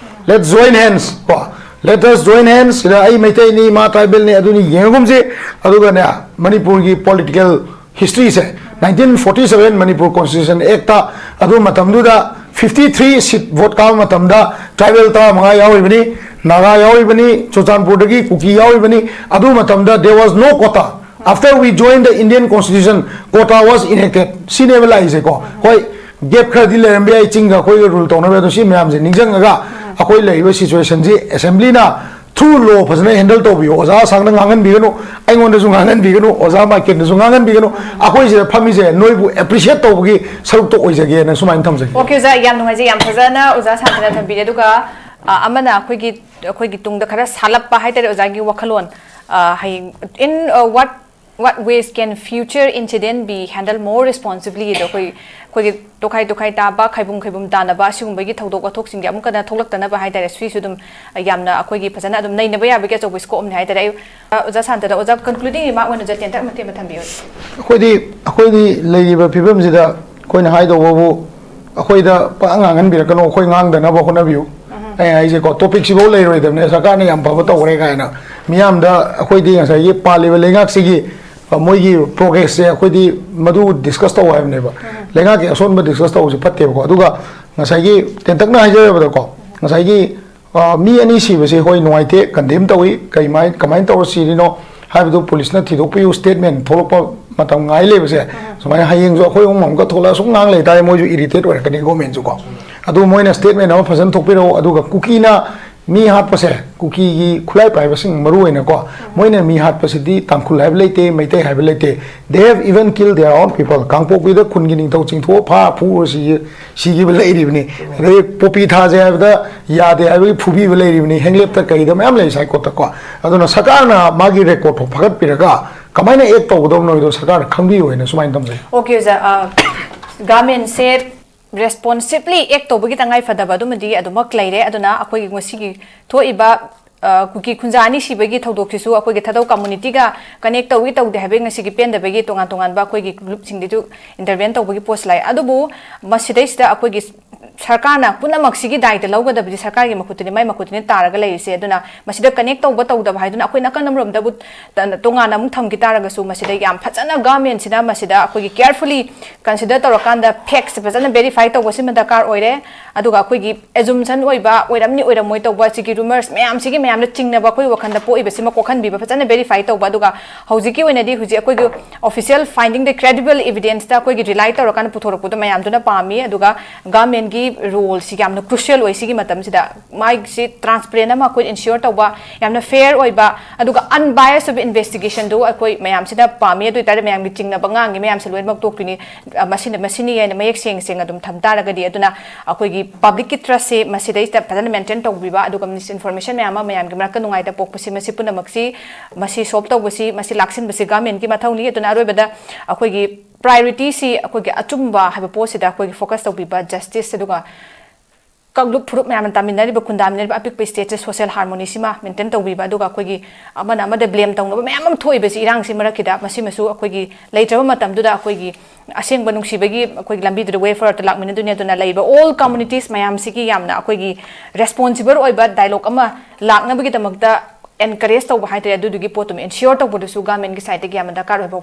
let's join hands ꯀꯣ꯫ Let us join hands. ꯁꯤꯗ ꯑꯩ ꯃꯩꯇꯩꯅꯤ, ꯃꯥ tribalꯅꯤ, ꯑꯗꯨꯅꯤ ꯌꯦꯡꯉꯒꯨꯝꯁꯤ꯫ ꯑꯗꯨꯒꯅꯦ, ꯃꯅꯤꯄꯨꯔꯒꯤ political historyꯁꯦ, nineteen forty seven Manipur Constitution Actꯇ, ꯑꯗꯨ ꯃꯇꯝꯗꯨꯗ fifty three seat vote ꯀꯥꯕ ꯃꯇꯝꯗ tribal ꯇꯔꯥꯃꯉꯥ ꯌꯥꯎꯔꯤꯕꯅꯤ, ꯅꯥꯒꯥ ꯌꯥꯎꯔꯤꯕꯅꯤ, ꯆꯨꯔꯆꯥꯟꯄꯨꯔꯗꯒꯤ ꯀꯨꯀꯤ ꯌꯥꯎꯔꯤꯕꯅꯤ꯫ ꯑꯗꯨ ꯃꯇꯝꯗ there was no quota. After we joined the Indian Constitution, quota was enacted. ꯁꯤꯅꯦꯕ ꯂꯥꯛꯏꯁꯦꯀꯣ꯫ ꯍꯣꯏ, gap ꯈꯔꯗꯤ ꯂꯩꯔꯝꯕ ꯌꯥꯏ, ꯆꯤꯡꯒ ꯑꯩꯈꯣꯏꯒ rule ꯇꯧꯅꯕ, ꯑꯗꯣ ꯁꯤ ꯃꯌꯥꯝꯁꯦ ꯅꯤꯡꯁꯤꯡꯉꯒ ꯑꯩꯈꯣꯏ ꯂꯩꯔꯤꯕ situationꯁꯤ assemblyꯅ through law ꯐꯖꯅ handle ꯇꯧꯕꯤꯌꯨ꯫ ꯑꯣꯖꯥ ꯑꯁꯥꯡꯅ ꯉꯥꯡꯍꯟꯕꯤꯒꯅꯨ, ꯑꯩꯉꯣꯟꯗꯁꯨ ꯉꯥꯡꯍꯟꯕꯤꯒꯅꯨ, ꯑꯣꯖꯥ ꯃꯥꯏꯀꯦꯜꯗꯁꯨ ꯉꯥꯡꯍꯟꯕꯤꯒꯅꯨ꯫ ꯑꯩꯈꯣꯏ ꯁꯤꯗ ꯐꯝꯃꯤꯁꯦ ꯅꯣꯏꯕꯨ appreciate ꯇꯧꯕꯒꯤ ꯁꯔꯨꯛꯇ ꯑꯣꯏꯖꯒꯦꯅ ꯁꯨꯃꯥꯏꯅ ꯊꯝꯖꯒꯦ꯫ OK ꯑꯣꯖꯥ, ꯌꯥꯝ ꯅꯨꯡꯉꯥꯏꯖꯩ, ꯌꯥꯝ ꯐꯖꯅ ꯑꯣꯖꯥ ꯁꯥꯟꯇꯅ ꯊꯝꯕꯤꯔꯦ꯫ ꯑꯗꯨꯒ ꯑ, ꯑꯃꯅ ꯑꯩꯈꯣꯏꯒꯤ, ꯑꯩꯈꯣꯏꯒꯤ ꯇꯨꯡꯗ ꯈꯔ ꯁꯥꯂꯞꯄ ꯍꯥꯏꯇꯥꯔꯦ ꯑꯣꯖꯥꯒꯤ ꯋꯥꯈꯜꯂꯣꯟ, ꯑ, ꯍꯌꯦꯡ in, uh, what, what ways can future incident be handled more responsibly? ꯑꯗꯣ ꯑꯩꯈꯣꯏ, ꯑꯩꯈꯣꯏꯒꯤ ꯇꯣꯈꯥꯏ ꯇꯣꯈꯥꯏ ꯇꯥꯕ, ꯈꯥꯏꯕꯨꯝ ꯈꯥꯏꯕꯨꯝ ꯇꯥꯅꯕ, ꯑꯁꯤꯒꯨꯝꯕꯒꯤ ꯊꯧꯗꯣꯛ ꯋꯥꯊꯣꯛꯁꯤꯡꯁꯦ ꯑꯃꯨꯛ ꯍꯟꯅ ꯊꯣꯛꯂꯛꯇꯅꯕ ꯍꯥꯏꯇꯥꯔꯦ, ꯁꯤꯁꯨ ꯑꯗꯨꯝ, ꯑ, ꯌꯥꯝꯅ ꯑꯩꯈꯣꯏꯒꯤ ꯐꯖꯅ ꯑꯗꯨꯝ ꯅꯩꯅꯕ ꯌꯥꯕꯒꯤ ꯑꯆꯧꯕ scope ꯑꯃꯅꯤ ꯍꯥꯏꯇꯥꯔꯦ꯫ ꯑꯩ, ꯑ, ꯑꯣꯖꯥ ꯁꯥꯟꯇꯗ, ꯑꯣꯖꯥ, concluding remark ꯑꯣꯏꯅ ꯑꯣꯖꯥ ꯇꯦꯟꯇꯛ ꯃꯇꯦꯛ ꯑꯃ ꯊꯝꯕꯤꯌꯨ꯫ ꯑꯩꯈꯣꯏꯗꯤ, ꯑꯩꯈꯣꯏꯗꯤ ꯂꯩꯔꯤꯕ ꯐꯤꯕꯝꯁꯤꯗ ꯑꯩꯈꯣꯏꯅ ꯍꯥꯏꯗꯧꯕꯕꯨ, ꯑꯩꯈꯣꯏꯗ ꯄꯥꯛ ꯉꯥꯡꯍꯟꯕꯤꯔꯛꯀꯅꯨ, ꯑꯩꯈꯣꯏ ꯉꯥꯡꯗꯅꯕ ꯍꯣꯠꯅꯕꯤꯌꯨ꯫ ꯑꯩ ꯍꯥꯏꯁꯦꯀꯣ, topicꯁꯤꯐꯧ ꯂꯩꯔꯣꯏꯗꯕꯅꯦ, ꯁꯔꯀꯥꯔꯅ ꯌꯥꯝ ꯐꯕ ꯇꯧꯈ꯭ꯔꯦ ꯀꯥꯏꯅ꯫ ꯃꯤꯌꯥꯝꯗ ꯑꯩꯈꯣꯏꯗꯤ ꯉꯁꯥꯏꯒꯤ ꯄꯥꯜꯂꯤꯕ ꯂꯩꯉꯥꯛꯁꯤꯒꯤ, ꯑ, ꯃꯣꯏꯒꯤ progressꯁꯦ ꯑꯩꯈꯣꯏꯗꯤ ꯃꯗꯨ discuss ꯇꯧ ꯍꯥꯏꯕꯅꯦꯕ꯫ ꯂꯩꯉꯥꯛꯀꯤ ꯑꯁꯣꯟꯕ discuss ꯇꯧꯕꯁꯦ ꯐꯠꯇꯦꯕꯀꯣ꯫ ꯑꯗꯨꯒ ꯉꯁꯥꯏꯒꯤ ꯇꯦꯟꯇꯛꯅ ꯍꯥꯏꯖꯔꯕꯗꯀꯣ, ꯉꯁꯥꯏꯒꯤ, ꯑ, ꯃꯤ ꯑꯅꯤ ꯁꯤꯕꯁꯦ, ꯍꯣꯏ, ꯅꯨꯡꯉꯥꯏꯇꯦ, condemn ꯇꯧꯏ꯫ ꯀꯩꯃꯥꯏ-, ꯀꯃꯥꯏꯅ ꯇꯧꯔ ꯁꯤꯔꯤꯅꯣ? ꯍꯥꯏꯕꯗꯨ ꯄꯨꯂꯤꯁꯅ ꯊꯤꯗꯣꯛꯄꯤꯌꯨ, ꯁ꯭ꯇꯦꯠꯃꯦꯟ ꯊꯣꯛꯂꯛꯄ ꯃꯇꯝ ꯉꯥꯏ ꯂꯩꯕꯁꯦ, ꯁꯨꯃꯥꯏꯅ ꯍꯌꯦꯡꯁꯨ ꯑꯩꯈꯣꯏ ꯑꯍꯨꯝ ꯑꯃꯨꯛꯀ ꯊꯣꯛꯂꯛꯑ ꯁꯨꯝ ꯉꯥꯡ ꯂꯩꯇꯥꯔꯦ, ꯃꯣꯏꯁꯨ ꯏꯔꯤꯇꯦꯠ ꯑꯣꯏꯔꯛꯀꯅꯤ, ꯒꯣꯔꯃꯦꯟꯁꯨꯀꯣ꯫ ꯑꯗꯨ ꯃꯣꯏꯅ ꯁ꯭ꯇꯦꯠꯃꯦꯟ ꯑꯃ ꯐꯖꯅ ꯊꯣꯛꯄꯤꯔꯛꯎ꯫ ꯑꯗꯨꯒ ꯀꯨꯀꯤꯅ ꯃꯤ ꯍꯥꯠꯄꯁꯦ, ꯀꯨꯀꯤꯒꯤ ꯈꯨꯠꯂꯥꯏ ꯄꯥꯏꯕꯁꯤꯡ ꯃꯔꯨ ꯑꯣꯏꯅꯀꯣ, ꯃꯣꯏꯅ ꯃꯤ ꯍꯥꯠꯄꯁꯤꯗꯤ ꯇꯥꯡꯈꯨꯜ ꯍꯥꯏꯕ ꯂꯩꯇꯦ, ꯃꯩꯇꯩ ꯍꯥꯏꯕ ꯂꯩꯇꯦ, they have even killed their own people꯫ ꯀꯥꯡꯄꯣꯛꯄꯤꯗ ꯈꯨꯟꯒꯤ ꯅꯤꯡꯊꯧ ꯆꯤꯡꯊꯣꯛꯑ ꯐꯥ ꯐꯨꯔ ꯁꯤꯈꯤ-, ꯁꯤꯈꯤꯕ ꯂꯩꯔꯤꯕꯅꯤ꯫ ꯑꯗꯩ ꯄꯣꯄꯤ ꯊꯥꯁꯦ ꯍꯥꯏꯕꯗ ꯌꯥꯗꯦ ꯍꯥꯏꯕꯒꯤ ꯐꯨꯕꯤꯕ ꯂꯩꯔꯤꯕꯅꯤ, ꯍꯦꯡꯂꯦꯞꯇ ꯀꯩꯗ ꯃꯌꯥꯝ ꯂꯩ ꯁꯥꯏꯀꯣꯠꯇꯀꯣ꯫ ꯑꯗꯨꯅ ꯁꯔꯀꯥꯔꯅ ꯃꯥꯒꯤ ꯔꯦꯀꯣꯔꯠꯇꯣ ꯐꯒꯠꯄꯤꯔꯒ ꯀꯃꯥꯏꯅ ꯑꯦꯛ ꯇꯧꯒꯗꯕꯅꯣ ꯍꯥꯏꯗꯣ ꯁꯔꯀꯥꯔꯅ ꯈꯪꯕꯤꯌꯨ ꯍꯥꯏꯅ ꯁꯨꯃꯥꯏꯅ ꯊꯝꯖꯩ꯫ ꯑꯣꯀꯦ ꯑꯣꯖꯥ, ꯒꯚꯔꯟꯃꯦꯟꯁꯦ ꯔꯦꯁꯄꯣꯟꯁꯤꯕꯂꯤ ꯑꯦꯛ ꯇꯧꯕꯒꯤ ꯇꯉꯥꯏ ꯐꯗꯕ ꯑꯗꯨꯃꯗꯤ ꯑꯗꯨꯃꯛ ꯂꯩꯔꯦ꯫ ꯑꯗꯨꯅ ꯑꯩꯈꯣꯏꯒꯤ ꯉꯁꯤꯒꯤ ꯊꯣꯛꯏꯕ ꯑ, ꯀꯨꯀꯤ ꯈꯨꯟꯖꯥ ꯑꯅꯤ ꯁꯤꯕꯒꯤ ꯊꯧꯗꯣꯛꯁꯤꯁꯨ ꯑꯩꯈꯣꯏꯒꯤ ꯊꯥꯗꯧ ꯀꯝꯃꯨꯅꯤꯇꯤꯒ ꯀꯅꯦꯛ ꯇꯧꯏ ꯇꯧꯗꯦ ꯍꯥꯏꯕꯒꯤ ꯉꯁꯤꯒꯤ ꯄꯦꯟꯗꯕꯒꯤ ꯇꯣꯉꯥꯟ ꯇꯣꯉꯥꯟꯕ ꯑꯩꯈꯣꯏꯒꯤ ꯒ꯭ꯔꯨꯞꯁꯤꯡꯗꯁꯨ ꯏꯟꯇꯔꯚꯦꯟ ꯇꯧꯕꯒꯤ ꯄꯣꯠꯁꯨ ꯂꯥꯛꯑꯦ꯫ ꯑꯗꯨꯕꯨ ꯃꯁꯤꯗꯩꯁꯤꯗ ꯑꯩꯈꯣꯏꯒꯤ ꯁꯔꯀꯥꯔꯅ ꯄꯨꯝꯅꯃꯛꯁꯤꯒꯤ ꯗꯥꯏꯇ ꯂꯧꯒꯗꯕꯗꯤ ꯁꯔꯀꯥꯔꯒꯤ ꯃꯈꯨꯠꯇꯅꯤ, ꯃꯥꯏ ꯃꯈꯨꯠꯇꯅꯤ ꯇꯥꯔꯒ ꯂꯩꯔꯤꯁꯦ꯫ ꯑꯗꯨꯅ ꯃꯁꯤꯗ ꯀꯅꯦꯛ ꯇꯧꯕ ꯇꯧꯗꯕ ꯍꯥꯏꯗꯨꯅ ꯑꯩꯈꯣꯏ ꯅꯥꯀꯟ ꯑꯃꯔꯣꯝꯗꯕꯨ ꯇ-, ꯇꯣꯉꯥꯟꯅ ꯑꯃꯨꯛ ꯊꯝꯈꯤ ꯇꯥꯔꯒꯁꯨ ꯃꯁꯤꯗ ꯌꯥꯝ ꯐꯖꯅ ꯒꯚꯔꯟꯃꯦꯟꯁꯤꯅ ꯃꯁꯤꯗ ꯑꯩꯈꯣꯏꯒꯤ ꯀꯦꯌꯔꯐꯨꯜꯂꯤ ꯀꯟꯁꯤꯗꯔ ꯇꯧꯔꯀꯥꯟꯗ ꯐꯦꯛꯁꯦ ꯐꯖꯅ ꯚꯦꯔꯤꯐꯥꯏ ꯇꯧꯕꯁꯤꯃ ꯗꯔꯀꯥꯔ ꯑꯣꯏꯔꯦ꯫ ꯑꯗꯨꯒ ꯑꯩꯈꯣꯏꯒꯤ ꯑꯦꯖꯨꯝꯁꯟ ꯑꯣꯏꯕ ꯑꯣꯏꯔꯝꯅꯤ ꯑꯣꯏꯔꯝꯃꯣꯏ ꯇꯧꯕ ꯁꯤꯒꯤ ꯔꯨꯃꯔꯁ ꯃꯌꯥꯝꯁꯤꯒꯤ ꯃꯌꯥꯝꯅ ꯆꯤꯡꯅꯕ ꯑꯩꯈꯣꯏ ꯋꯥꯈꯜꯗ ꯄꯣꯛꯏꯕꯁꯤꯃ ꯀꯣꯛꯍꯟꯕꯤꯕ ꯐꯖꯅ ꯚꯦꯔꯤꯐꯥꯏ ꯇꯧꯕ꯫ ꯑꯗꯨꯒ ꯍꯧꯖꯤꯛꯀꯤ ꯑꯣꯏꯅꯗꯤ ꯍꯧꯖꯤꯛ ꯑꯩꯈꯣꯏꯒꯤ ꯑꯣꯐꯤꯁꯤꯌꯦꯜ ꯐꯥꯏꯟꯗꯤꯡꯗ ꯀ꯭ꯔꯦꯗꯤꯕꯜ ꯏꯕꯤꯗꯦꯟꯁꯇ ꯑꯩꯈꯣꯏꯒꯤ ꯔꯤꯂꯥꯏ ꯇꯧꯔꯀꯥꯟꯗ ꯄꯨꯊꯣꯔꯛꯄꯗꯣ ꯃꯌꯥꯝꯗꯨꯅ ꯄꯥꯝꯃꯤ꯫ ꯑꯗꯨꯒ ꯒꯚꯔꯟꯃꯦꯟꯒꯤ ꯔꯣꯜꯁꯤ ꯌꯥꯝꯅ ꯀ꯭ꯔꯨꯁꯤꯌꯦꯜ ꯑꯣꯏ ꯁꯤꯒꯤ ꯃꯇꯝꯁꯤꯗ꯫ ꯃꯥꯒꯤꯁꯤ ꯇ꯭ꯔꯥꯟꯁꯄꯦꯔꯦꯟ ꯑꯃ ꯑꯩꯈꯣꯏ ꯏꯟꯁꯤꯌꯣꯔ ꯇꯧꯕ, ꯌꯥꯝꯅ ꯐꯦꯌꯔ ꯑꯣꯏꯕ, ꯑꯗꯨꯒ ꯑꯟꯕꯥꯏꯁ ꯑꯣꯏꯕ ꯏꯟꯚꯦꯁꯇꯤꯒꯦꯁꯟꯗꯨ ꯑꯩꯈꯣꯏ ꯃꯌꯥꯝꯁꯤꯅ ꯄꯥꯝꯃꯤ꯫ ꯑꯗꯨ ꯑꯣꯏꯇꯥꯔꯗꯤ ꯃꯌꯥꯝꯒꯤ ꯆꯤꯡꯅꯕ ꯉꯥꯡꯉꯤ ꯃꯌꯥꯝꯁꯦ ꯂꯣꯏꯅꯃꯛ ꯇꯣꯛꯇꯣꯏꯅꯤ꯫ ꯑ, ꯃꯁꯤꯅ, ꯃꯁꯤꯅꯤ ꯍꯥꯏꯅ ꯃꯌꯦꯛ ꯁꯦꯡ ꯁꯦꯡꯅ ꯑꯗꯨꯝ ꯊꯝ ꯇꯥꯔꯒꯗꯤ꯫ ꯑꯗꯨꯅ ꯑꯩꯈꯣꯏꯒꯤ ꯄꯕ꯭ꯂꯤꯛꯀꯤ ꯇ꯭ꯔꯁꯁꯦ ꯃꯁꯤꯗꯩꯁꯤꯗ ꯐꯖꯅ ꯃꯦꯟꯇꯦꯟ ꯇꯧꯕꯤꯕ, ꯑꯗꯨꯒ ꯃꯤꯁꯏꯟꯐꯣꯔꯃꯦꯁꯟ ꯃꯌꯥꯝ ꯑꯃ ꯃꯌꯥꯝꯒꯤ ꯃꯔꯛꯇ ꯅꯨꯡꯉꯥꯏꯇ ꯄꯣꯛꯄꯁꯤ, ꯃꯁꯤ ꯄꯨꯝꯅꯃꯛꯁꯤ, ꯃꯁꯤ ꯁꯣꯜꯕ ꯇꯧꯕꯁꯤ, ꯃꯁꯤ ꯂꯥꯛꯁꯤꯟꯕꯁꯤ ꯒꯚꯔꯟꯃꯦꯟꯠꯀꯤ ꯃꯊꯧꯅꯤ꯫ ꯑꯗꯨꯅ ꯑꯔꯣꯏꯕꯗ ꯑꯩꯈꯣꯏꯒꯤ ꯄ꯭ꯔꯥꯏꯑꯣꯔꯤꯇꯤꯁꯤ ꯑꯩꯈꯣꯏꯒꯤ ꯑꯆꯨꯝꯕ ꯍꯥꯏꯕ ꯄꯣꯠꯁꯤꯗ ꯑꯩꯈꯣꯏꯒꯤ ꯐꯣꯀꯁ ꯇꯧꯕꯤꯕ, ꯖꯁꯇꯤꯁ, ꯑꯗꯨꯒ ꯀꯥꯡꯂꯨꯞ ꯐꯨꯔꯨꯞ ꯃꯌꯥꯝꯅ ꯇꯥꯃꯤꯟꯅꯔꯤꯕ, ꯈꯨꯟꯗꯥꯃꯤꯟꯅꯔꯤꯕ ꯑꯄꯤꯛꯄ ꯁ꯭ꯇꯦꯠꯁꯦ ꯁꯣꯁꯤꯌꯦꯜ ꯍꯥꯔꯃꯣꯅꯤꯁꯤꯃ ꯃꯦꯟꯇꯦꯟ ꯇꯧꯕꯤꯕ, ꯑꯗꯨꯒ ꯑꯩꯈꯣꯏꯒꯤ ꯑꯃꯅ ꯑꯃꯗ ꯕ꯭ꯂꯦꯝ ꯇꯧꯅꯕ ꯃꯌꯥꯝ ꯑꯃ ꯊꯣꯛꯏꯕꯁꯤ ꯏꯔꯥꯡꯁꯤ ꯃꯔꯛꯁꯤꯗ, ꯃꯁꯤꯃꯁꯨ ꯑꯩꯈꯣꯏꯒꯤ ꯂꯩꯇ꯭ꯔꯕ ꯃꯇꯝꯗꯨꯗ ꯑꯩꯈꯣꯏꯒꯤ ꯑꯁꯦꯡꯕ ꯅꯨꯡꯁꯤꯕꯒꯤ ꯑꯩꯈꯣꯏꯒꯤ ꯂꯝꯕꯤꯗꯨꯗ ꯋꯦ ꯐꯣꯔꯋꯥꯔꯗꯇ ꯂꯥꯛꯃꯤꯟꯅꯗꯣꯏꯅꯤ꯫ ꯑꯗꯨꯅ ꯂꯩꯔꯤꯕ ꯑꯣꯜ ꯀꯝꯃꯨꯅꯤꯇꯤꯁ ꯃꯌꯥꯝꯁꯤꯒꯤ ꯌꯥꯝꯅ ꯑꯩꯈꯣꯏꯒꯤ ꯔꯦꯁꯄꯣꯟꯁꯤꯕꯜ ꯑꯣꯏꯕ ꯗꯥꯏꯂꯣꯒ ꯑꯃ ꯂꯥꯛꯅꯕꯒꯤꯗꯃꯛꯇ ꯑꯦꯟꯀꯔꯦꯖ ꯇꯧꯕ ꯍꯥꯏꯇꯥꯔꯦ, ꯑꯗꯨꯗꯨꯒꯤ ꯄꯣꯠꯇꯨꯃ ꯏꯟꯁꯤꯌꯣꯔ ꯇꯧꯕꯗꯨꯁꯨ ꯒꯚꯔꯟꯃꯦꯟꯠꯀꯤ ꯁꯥꯏꯠꯇꯒꯤ ꯌꯥꯝꯅ ꯗꯔꯀꯥꯔ ꯑꯣꯏꯕ